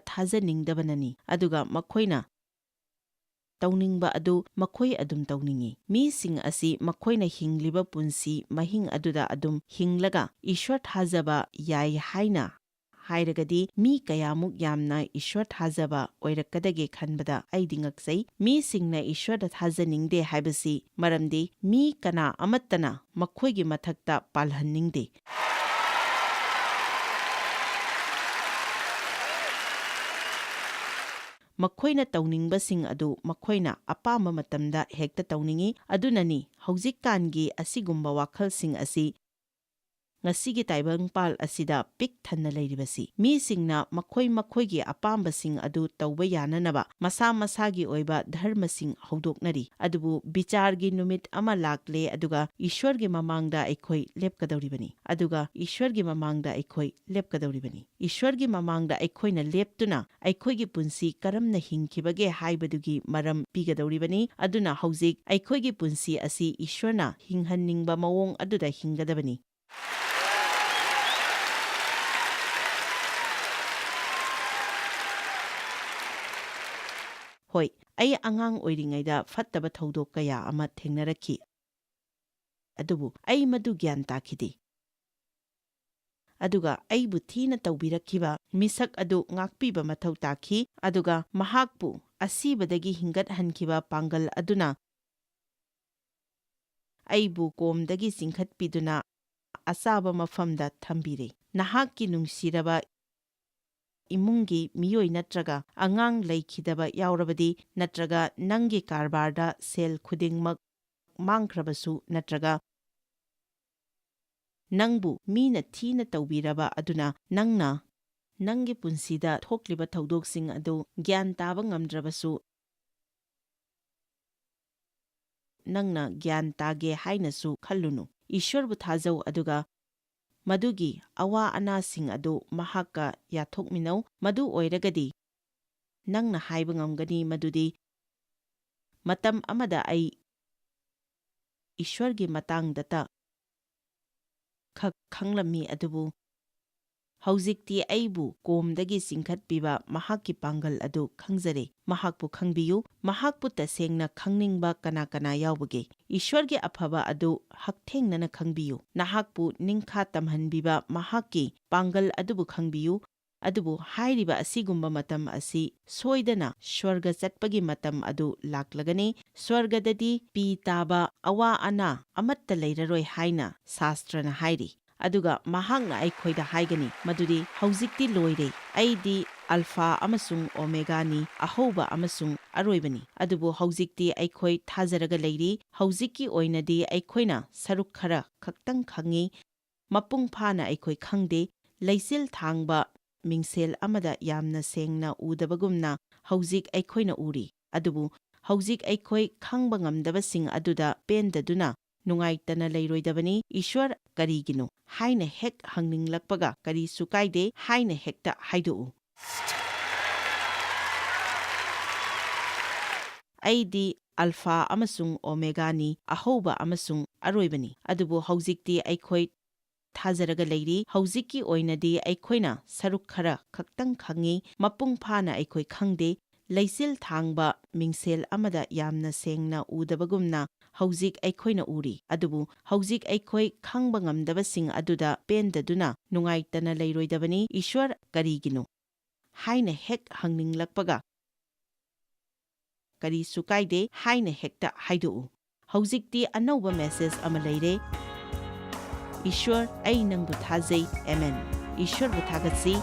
ꯊꯥꯖꯅꯤꯡꯗꯕꯅꯅꯤ, ꯑꯗꯨꯒ ꯃꯈꯣꯏꯅ ꯇꯧꯅꯤꯡꯕ ꯑꯗꯨ ꯃꯈꯣꯏ ꯑꯗꯨꯝ ꯇꯧꯅꯤꯡꯏ꯫ ꯃꯤꯁꯤꯡ ꯑꯁꯤ ꯃꯈꯣꯏꯅ ꯍꯤꯡꯂꯤꯕ ꯄꯨꯟꯁꯤ ꯃꯍꯤꯡ ꯑꯗꯨꯗ ꯑꯗꯨꯝ ꯍꯤꯡꯂꯒ ꯏꯁ꯭ꯋꯔ ꯊꯥꯖꯕ ꯌꯥꯏ ꯍꯥꯏꯅ ꯍꯥꯏꯔꯒꯗꯤ, ꯃꯤ ꯀꯌꯥꯃꯨꯛ ꯌꯥꯝꯅ ꯏꯁ꯭ꯋꯔ ꯊꯥꯖꯕ ꯑꯣꯏꯔꯛꯀꯗꯒꯦ ꯈꯟꯕꯗ ꯑꯩꯗꯤ ꯉꯛꯆꯩ꯫ ꯃꯤꯁꯤꯡꯅ ꯏꯁ꯭ꯋꯔꯗ ꯊꯥꯖꯅꯤꯡꯗꯦ ꯍꯥꯏꯕꯁꯤ ꯃꯔꯝꯗꯤ ꯃꯤ ꯀꯅꯥ ꯑꯃꯠꯇꯅ ꯃꯈꯣꯏꯒꯤ ꯃꯊꯛꯇ ꯄꯥꯜꯍꯟꯅꯤꯡꯗꯦ꯫ ꯃꯈꯣꯏꯅ ꯇꯧꯅꯤꯡꯕꯁꯤꯡ ꯑꯗꯨ ꯃꯈꯣꯏꯅ ꯑꯄꯥꯝꯕ ꯃꯇꯝꯗ ꯍꯦꯛꯇ ꯇꯧꯅꯤꯡꯏ꯫ ꯑꯗꯨꯅꯅꯤ ꯍꯧꯖꯤꯛꯀꯥꯟꯒꯤ ꯑꯁꯤꯒꯨꯝꯕ ꯋꯥꯈꯜꯁꯤꯡ ꯑꯁꯤ ꯉꯁꯤꯒꯤ ꯇꯥꯏꯕꯪꯄꯥꯜ ꯑꯁꯤꯗ ꯄꯤꯛ ꯊꯟꯅ ꯂꯩꯔꯤꯕꯁꯤ꯫ ꯃꯤꯁꯤꯡꯅ ꯃꯈꯣꯏ ꯃꯈꯣꯏꯒꯤ ꯑꯄꯥꯝꯕꯁꯤꯡ ꯑꯗꯨ ꯇꯧꯕ ꯌꯥꯅꯅꯕ ꯃꯁꯥ ꯃꯁꯥꯒꯤ ꯑꯣꯏꯕ ꯙꯔꯃꯁꯤꯡ ꯍꯧꯗꯣꯛꯅꯔꯤ꯫ ꯑꯗꯨꯕꯨ ꯕꯤꯆꯥꯔꯒꯤ ꯅꯨꯃꯤꯠ ꯑꯃ ꯂꯥꯛꯂꯦ, ꯑꯗꯨꯒ ꯏꯁ꯭ꯋꯔꯒꯤ ꯃꯃꯥꯡꯗ ꯑꯩꯈꯣꯏ ꯂꯦꯞꯀꯗꯧꯔꯤꯕꯅꯤ꯫ ꯑꯗꯨꯒ ꯏꯁ꯭ꯋꯔꯒꯤ ꯃꯃꯥꯡꯗ ꯑꯩꯈꯣꯏ ꯂꯦꯞꯀꯗꯧꯔꯤꯕꯅꯤ꯫ ꯏꯁ꯭ꯋꯔꯒꯤ ꯃꯃꯥꯡꯗ ꯑꯩꯈꯣꯏꯅ ꯂꯦꯞꯇꯨꯅ ꯑꯩꯈꯣꯏꯒꯤ ꯄꯨꯟꯁꯤ ꯀꯔꯝꯅ ꯍꯤꯡꯈꯤꯕꯒꯦ ꯍꯥꯏꯕꯗꯨꯒꯤ ꯃꯔꯝ ꯄꯤꯒꯗꯧꯔꯤꯕꯅꯤ꯫ ꯑꯗꯨꯅ ꯍꯧꯖꯤꯛ ꯑꯩꯈꯣꯏꯒꯤ ꯄꯨꯟꯁꯤ ꯑꯁꯤ ꯏꯁ꯭ꯋꯔꯅ ꯍꯤꯡꯍꯟꯅꯤꯡꯕ ꯃꯑꯣꯡ ꯑꯗꯨꯗ ꯍꯤꯡꯒꯗꯕꯅꯤ꯫ ꯍꯣꯏ, ꯑꯩ ꯑꯉꯥꯡ ꯑꯣꯏꯔꯤꯉꯩꯗ ꯐꯠꯇꯕ ꯊꯧꯗꯣꯛ ꯀꯌꯥ ꯑꯃ ꯊꯦꯡꯅꯔꯛꯈꯤ꯫ ꯑꯗꯨꯕꯨ ꯑꯩ ꯃꯗꯨ ꯒ꯭ꯌꯥꯟ ꯇꯥꯈꯤꯗꯦ꯫ ꯑꯗꯨꯒ ꯑꯩꯕꯨ ꯊꯤꯅ ꯇꯧꯕꯤꯔꯛꯈꯤꯕ ꯃꯤꯁꯛ ꯑꯗꯨ ꯉꯥꯛꯄꯤꯕ ꯃꯊꯧ ꯇꯥꯈꯤ, ꯑꯗꯨꯒ ꯃꯍꯥꯛꯄꯨ ꯑꯁꯤꯕꯗꯒꯤ ꯍꯤꯡꯒꯠꯍꯟꯈꯤꯕ ꯄꯥꯡꯒꯜ ꯑꯗꯨꯅ ꯑꯩꯕꯨ ꯀꯣꯝꯗꯒꯤ ꯆꯤꯡꯈꯠꯄꯤꯗꯨꯅ ꯑꯆꯥꯕ ꯃꯐꯝꯗ ꯊꯝꯕꯤꯔꯦ꯫ ꯅꯍꯥꯛꯀꯤ ꯅꯨꯡꯁꯤꯔꯕ ꯏꯃꯨꯡꯒꯤ ꯃꯤꯑꯣꯏ ꯅꯠꯇ꯭ꯔꯒ ꯑꯉꯥꯡ ꯂꯩꯈꯤꯗꯕ ꯌꯥꯎꯔꯕꯗꯤ, ꯅꯠꯇ꯭ꯔꯒ ꯅꯪꯒꯤ ꯀꯔꯕꯥꯔꯗ ꯁꯦꯜ ꯈꯨꯗꯤꯡꯃꯛ ꯃꯥꯡꯈ꯭ꯔꯕꯁꯨ, ꯅꯠꯇ꯭ꯔꯒ ꯅꯪꯕꯨ ꯃꯤꯅ ꯊꯤꯅ ꯇꯧꯕꯤꯔꯕ ꯑꯗꯨꯅ ꯅꯪꯅ ꯅꯪꯒꯤ ꯄꯨꯟꯁꯤꯗ ꯊꯣꯛꯂꯤꯕ ꯊꯧꯗꯣꯛꯁꯤꯡ ꯑꯗꯨ ꯒ꯭ꯌꯥꯟ ꯇꯥꯕ ꯉꯝꯗ꯭ꯔꯕꯁꯨ, ꯅꯪꯅ ꯒ꯭ꯌꯥꯟ ꯇꯥꯒꯦ ꯍꯥꯏꯅꯁꯨ ꯈꯜꯂꯨꯅꯨ꯫ ꯏꯁ꯭ꯋꯔꯕꯨ ꯊꯥꯖꯧ, ꯑꯗꯨꯒ ꯃꯗꯨꯒꯤ ꯑꯋꯥ ꯑꯅꯥꯁꯤꯡ ꯑꯗꯨ ꯃꯍꯥꯛꯀ ꯌꯥꯊꯣꯛꯃꯤꯟꯅꯧ꯫ ꯃꯗꯨ ꯑꯣꯏꯔꯒꯗꯤ ꯅꯪꯅ ꯍꯥꯏꯕ ꯉꯝꯒꯅꯤ ꯃꯗꯨꯗꯤ, "ꯃꯇꯝ ꯑꯃꯗ ꯑꯩ ꯏꯁ꯭ꯋꯔꯒꯤ ꯃꯇꯥꯡꯗꯇ ꯈꯛ ꯈꯪꯂꯝꯃꯤ, ꯑꯗꯨꯕꯨ ꯍꯧꯖꯤꯛꯇꯤ ꯑꯩꯕꯨ ꯀꯣꯝꯗꯒꯤ ꯆꯤꯡꯈꯠꯄꯤꯕ ꯃꯍꯥꯛꯀꯤ ꯄꯥꯡꯒꯜ ꯑꯗꯨ ꯈꯪꯖꯔꯦ꯫ ꯃꯍꯥꯛꯄꯨ ꯈꯪꯕꯤꯌꯨ꯫ ꯃꯍꯥꯛꯄꯨ ꯇꯁꯦꯡꯅ ꯈꯪꯅꯤꯡꯕ ꯀꯅꯥ ꯀꯅꯥ ꯌꯥꯎꯕꯒꯦ? ꯏꯁ꯭ꯋꯔꯒꯤ ꯑꯐꯕ ꯑꯗꯨ ꯍꯛꯊꯦꯡꯅꯅ ꯈꯪꯕꯤꯌꯨ꯫ ꯅꯍꯥꯛꯄꯨ ꯅꯤꯡꯈꯥ ꯇꯝꯍꯟꯕꯤꯕ ꯃꯍꯥꯛꯀꯤ ꯄꯥꯡꯒꯜ ꯑꯗꯨꯕꯨ ꯈꯪꯕꯤꯌꯨ꯫ ꯑꯗꯨꯕꯨ ꯍꯥꯏꯔꯤꯕ ꯑꯁꯤꯒꯨꯝꯕ ꯃꯇꯝ ꯑꯁꯤ ꯁꯣꯏꯗꯅ ꯁ꯭ꯋꯔꯒ ꯆꯠꯄꯒꯤ ꯃꯇꯝ ꯑꯗꯨ ꯂꯥꯛꯂꯒꯅꯤ꯫ ꯁ꯭ꯋꯔꯒꯗꯗꯤ ꯄꯤ ꯇꯥꯕ ꯑꯋꯥ ꯑꯅꯥ ꯑꯃꯠꯇ ꯂꯩꯔꯔꯣꯏ ꯍꯥꯏꯅ ꯁꯥꯁꯇ꯭ꯔꯅ ꯍꯥꯏꯔꯤ꯫ ꯑꯗꯨꯒ ꯃꯍꯥꯛꯅ ꯑꯩꯈꯣꯏꯗ ꯍꯥꯏꯒꯅꯤ ꯃꯗꯨꯗꯤ, "ꯍꯧꯖꯤꯛꯇꯤ ꯂꯣꯏꯔꯦ꯫ ꯑꯩꯗꯤ ꯑꯜꯐꯥ ꯑꯃꯁꯨꯡ ꯑꯣꯃꯦꯒꯥꯅꯤ, ꯑꯍꯧꯕ ꯑꯃꯁꯨꯡ ꯑꯔꯣꯏꯕꯅꯤ꯫" ꯑꯗꯨꯕꯨ ꯍꯧꯖꯤꯛꯇꯤ ꯑꯩꯈꯣꯏ ꯊꯥꯖꯔꯒ ꯂꯩꯔꯤ꯫ ꯍꯧꯖꯤꯛꯀꯤ ꯑꯣꯏꯅꯗꯤ ꯑꯩꯈꯣꯏꯅ ꯁꯔꯨꯛ ꯈꯔ ꯈꯛꯇꯪ ꯈꯪꯉꯤ꯫ ꯃꯄꯨꯡ ꯐꯥꯅ ꯑꯩꯈꯣꯏ ꯈꯪꯗꯦ꯫ ꯂꯩꯆꯤꯜ ꯊꯥꯡꯕ ꯃꯤꯡꯁꯦꯜ ꯑꯃꯗ ꯌꯥꯝꯅ ꯁꯦꯡꯅ ꯎꯗꯕꯒꯨꯝꯅ ꯍꯧꯖꯤꯛ ꯑꯩꯈꯣꯏꯅ ꯎꯔꯤ꯫ ꯑꯗꯨꯕꯨ ꯍꯧꯖꯤꯛ ꯑꯩꯈꯣꯏ ꯈꯪꯕ ꯉꯝꯗꯕꯁꯤꯡ ꯑꯗꯨꯗ ꯄꯦꯟꯗꯗꯨꯅ ꯅꯨꯡꯉꯥꯏꯇꯅ ꯂꯩꯔꯣꯏꯗꯕꯅꯤ꯫ "ꯏꯁ꯭ꯋꯔ ꯀꯔꯤꯒꯤꯅꯣ?" ꯍꯥꯏꯅ ꯍꯦꯛ ꯍꯪꯅꯤꯡꯂꯛꯄꯒ, "ꯀꯔꯤꯁꯨ ꯀꯥꯏꯗꯦ" ꯍꯥꯏꯅ ꯍꯦꯛꯇ ꯍꯥꯏꯗꯣꯛꯎ꯫ "ꯑꯩꯗꯤ ꯑꯜꯐꯥ ꯑꯃꯁꯨꯡ ꯑꯣꯃꯦꯒꯥꯅꯤ, ꯑꯍꯧꯕ ꯑꯃꯁꯨꯡ ꯑꯔꯣꯏꯕꯅꯤ"꯫ ꯑꯗꯨꯕꯨ ꯍꯧꯖꯤꯛꯇꯤ ꯑꯩꯈꯣꯏ ꯊꯥꯖꯔꯒ ꯂꯩꯔꯤ꯫ ꯍꯧꯖꯤꯛꯀꯤ ꯑꯣꯏꯅꯗꯤ ꯑꯩꯈꯣꯏꯅ ꯁꯔꯨꯛ ꯈꯔ ꯈꯛꯇꯪ ꯈꯪꯉꯤ꯫ ꯃꯄꯨꯡ ꯐꯥꯅ ꯑꯩꯈꯣꯏ ꯈꯪꯗꯦ꯫ ꯂꯩꯆꯤꯜ ꯊꯥꯡꯕ ꯃꯤꯡꯁꯦꯜ ꯑꯃꯗ ꯌꯥꯝꯅ ꯁꯦꯡꯅ ꯎꯗꯕꯒꯨꯝꯅ ꯍꯧꯖꯤꯛ ꯑꯩꯈꯣꯏꯅ ꯎꯔꯤ꯫ ꯑꯗꯨꯕꯨ ꯍꯧꯖꯤꯛ ꯑꯩꯈꯣꯏ ꯈꯪꯕ ꯉꯝꯗꯕꯁꯤꯡ ꯑꯗꯨꯗ ꯄꯦꯟꯗꯗꯨꯅ ꯅꯨꯡꯉꯥꯏꯇꯅ ꯂꯩꯔꯣꯏꯗꯕꯅꯤ꯫ "ꯏꯁ꯭ꯋꯔ ꯀꯔꯤꯒꯤꯅꯣ?" ꯍꯥꯏꯅ ꯍꯦꯛ ꯍꯪꯅꯤꯡꯂꯛꯄꯒ, "ꯀꯔꯤꯁꯨ ꯀꯥꯏꯗꯦ" ꯍꯥꯏꯅ ꯍꯦꯛꯇ ꯍꯥꯏꯗꯣꯛꯎ꯫ ꯍꯧꯖꯤꯛꯇꯤ ꯑꯅꯧꯕ ꯃꯦꯁꯦꯖ ꯑꯃ ꯂꯩꯔꯦ꯫ "ꯏꯁ꯭ꯋꯔ, ꯑꯩ ꯅꯪꯕꯨ ꯊꯥꯖꯩ꯫ ꯑꯦꯃꯦꯟ꯫ ꯏꯁ꯭ꯋꯔꯕꯨ ꯊꯥꯒꯠꯁꯤ"꯫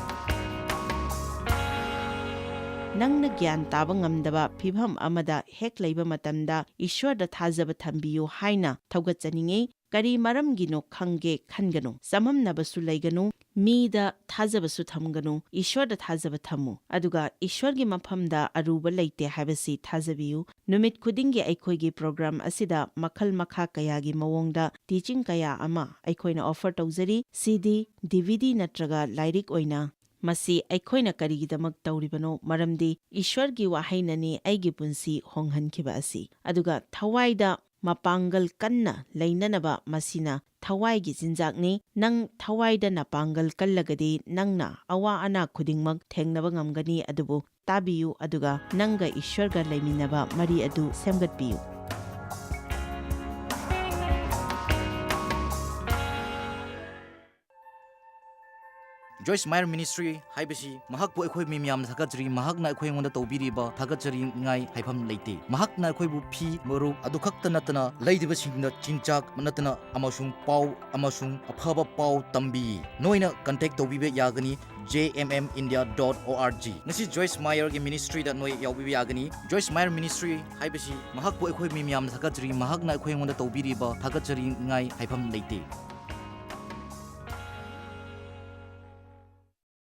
ꯅꯪꯅ ꯒ꯭ꯌꯥꯟ ꯇꯥꯕ ꯉꯝꯗꯕ ꯐꯤꯚꯝ ꯑꯃꯗ ꯍꯦꯛ ꯂꯩꯕ ꯃꯇꯝꯗ, "ꯏꯁ꯭ꯋꯔꯗ ꯊꯥꯖꯕ ꯊꯝꯕꯤꯌꯨ" ꯍꯥꯏꯅ ꯊꯧꯒꯠꯆꯅꯤꯡꯏ꯫ ꯀꯔꯤ ꯃꯔꯝꯒꯤꯅꯣ ꯈꯪꯒꯦ ꯈꯟꯒꯅꯨ꯫ ꯆꯃꯝꯅꯕꯁꯨ ꯂꯩꯒꯅꯨ꯫ ꯃꯤꯗ ꯊꯥꯖꯕꯁꯨ ꯊꯝꯒꯅꯨ꯫ ꯏꯁ꯭ꯋꯔꯗ ꯊꯥꯖꯕ ꯊꯝꯃꯨ꯫ ꯑꯗꯨꯒ ꯏꯁ꯭ꯋꯔꯒꯤ ꯃꯐꯝꯗ ꯑꯔꯨꯕ ꯂꯩꯇꯦ ꯍꯥꯏꯕꯁꯤ ꯊꯥꯖꯕꯤꯌꯨ꯫ ꯅꯨꯃꯤꯠ ꯈꯨꯗꯤꯡꯒꯤ ꯑꯩꯈꯣꯏꯒꯤ ꯄ꯭ꯔꯣꯒ꯭ꯔꯥꯝ ꯑꯁꯤꯗ ꯃꯈꯜ ꯃꯈꯥ ꯀꯌꯥꯒꯤ ꯃꯑꯣꯡꯗ ꯇꯤꯆꯤꯡ ꯀꯌꯥ ꯑꯃ ꯑꯩꯈꯣꯏꯅ ꯑꯣꯐꯔ ꯇꯧꯖꯔꯤ꯫ ꯁꯤ ꯗꯤ, ꯗꯤ ꯚꯤ ꯗꯤ ꯅꯠꯇ꯭ꯔꯒ ꯂꯥꯏꯔꯤꯛ ꯑꯣꯏꯅ꯫ ꯃꯁꯤ ꯑꯩꯈꯣꯏꯅ ꯀꯔꯤꯒꯤꯗꯃꯛ ꯇꯧꯔꯤꯕꯅꯣ? ꯃꯔꯝꯗꯤ ꯏꯁ꯭ꯋꯔꯒꯤ ꯋꯥꯍꯩꯅꯅꯤ ꯑꯩꯒꯤ ꯄꯨꯟꯁꯤ ꯍꯣꯡꯍꯟꯈꯤꯕ ꯑꯁꯤ꯫ ꯑꯗꯨꯒ ꯊꯋꯥꯏꯗ ꯃꯄꯥꯡꯒꯜ ꯀꯟꯅ ꯂꯩꯅꯅꯕ ꯃꯁꯤꯅ ꯊꯋꯥꯏꯒꯤ ꯆꯤꯟꯖꯥꯛꯅꯤ꯫ ꯅꯪ ꯊꯋꯥꯏꯗ ꯅꯄꯥꯡꯒꯜ ꯀꯜꯂꯒꯗꯤ ꯅꯪꯅ ꯑꯋꯥ ꯑꯅꯥ ꯈꯨꯗꯤꯡꯃꯛ ꯊꯦꯡꯅꯕ ꯉꯝꯒꯅꯤ꯫ ꯑꯗꯨꯕꯨ ꯇꯥꯕꯤꯌꯨ, ꯑꯗꯨꯒ ꯅꯪꯒ ꯏꯁ꯭ꯋꯔꯒ ꯂꯩꯃꯤꯟꯅꯕ ꯃꯔꯤ ꯑꯗꯨ ꯁꯦꯝꯒꯠꯄꯤꯌꯨ꯫ ꯖꯣꯏꯁ ꯃꯥꯌꯔ ꯃꯤꯅꯤꯁꯇ꯭ꯔꯤ ꯍꯥꯏꯕꯁꯤ ꯃꯍꯥꯛꯄꯨ ꯑꯩꯈꯣꯏ ꯃꯤ ꯃꯌꯥꯝꯅ ꯊꯥꯒꯠꯆꯔꯤ꯫ ꯃꯍꯥꯛꯅ ꯑꯩꯈꯣꯏ ꯑꯩꯉꯣꯟꯗ ꯇꯧꯕꯤꯔꯤꯕ ꯊꯥꯒꯠꯆꯔꯤꯉꯥꯏ ꯍꯥꯏꯐꯝ ꯂꯩꯇꯦ꯫ ꯃꯍꯥꯛꯅ ꯑꯩꯈꯣꯏꯕꯨ ꯐꯤ, ꯃꯔꯨꯞ ꯑꯗꯨ ꯈꯛꯇ ꯅꯠꯇꯅ ꯂꯩꯔꯤꯕꯁꯤꯡꯗ ꯆꯤꯟꯖꯥꯛ ꯅꯠꯇꯅ ꯑꯃꯁꯨꯡ ꯄꯥꯎ ꯑꯃꯁꯨꯡ ꯑꯐꯕ ꯄꯥꯎ ꯇꯝꯕꯤ꯫ ꯅꯣꯏꯅ ꯀꯟꯇꯦꯛ ꯇꯧꯕꯤꯕ ꯌꯥꯒꯅꯤ, j m m india dot o r g꯫ ꯉꯁꯤ ꯖꯣꯏꯁ ꯃꯥꯌꯔꯒꯤ ꯃꯤꯅꯤꯁꯇ꯭ꯔꯤꯗ ꯅꯣꯏ ꯌꯥꯎꯕꯤꯕ ꯌꯥꯒꯅꯤ꯫ ꯖꯣꯏꯁ ꯃꯥꯌꯔ ꯃꯤꯅꯤꯁꯇ꯭ꯔꯤ ꯍꯥꯏꯕꯁꯤ ꯃꯍꯥꯛꯄꯨ ꯑꯩꯈꯣꯏ ꯃꯤ ꯃꯌꯥꯝꯅ ꯊꯥꯒꯠꯆꯔꯤ꯫ ꯃꯍꯥꯛꯅ ꯑꯩꯈꯣꯏ ꯑꯩꯉꯣꯟꯗ ꯇꯧꯕꯤꯔꯤꯕ ꯊꯥꯒꯠꯆꯔꯤꯉꯥꯏ ꯍꯥꯏꯐꯝ ꯂꯩꯇꯦ꯫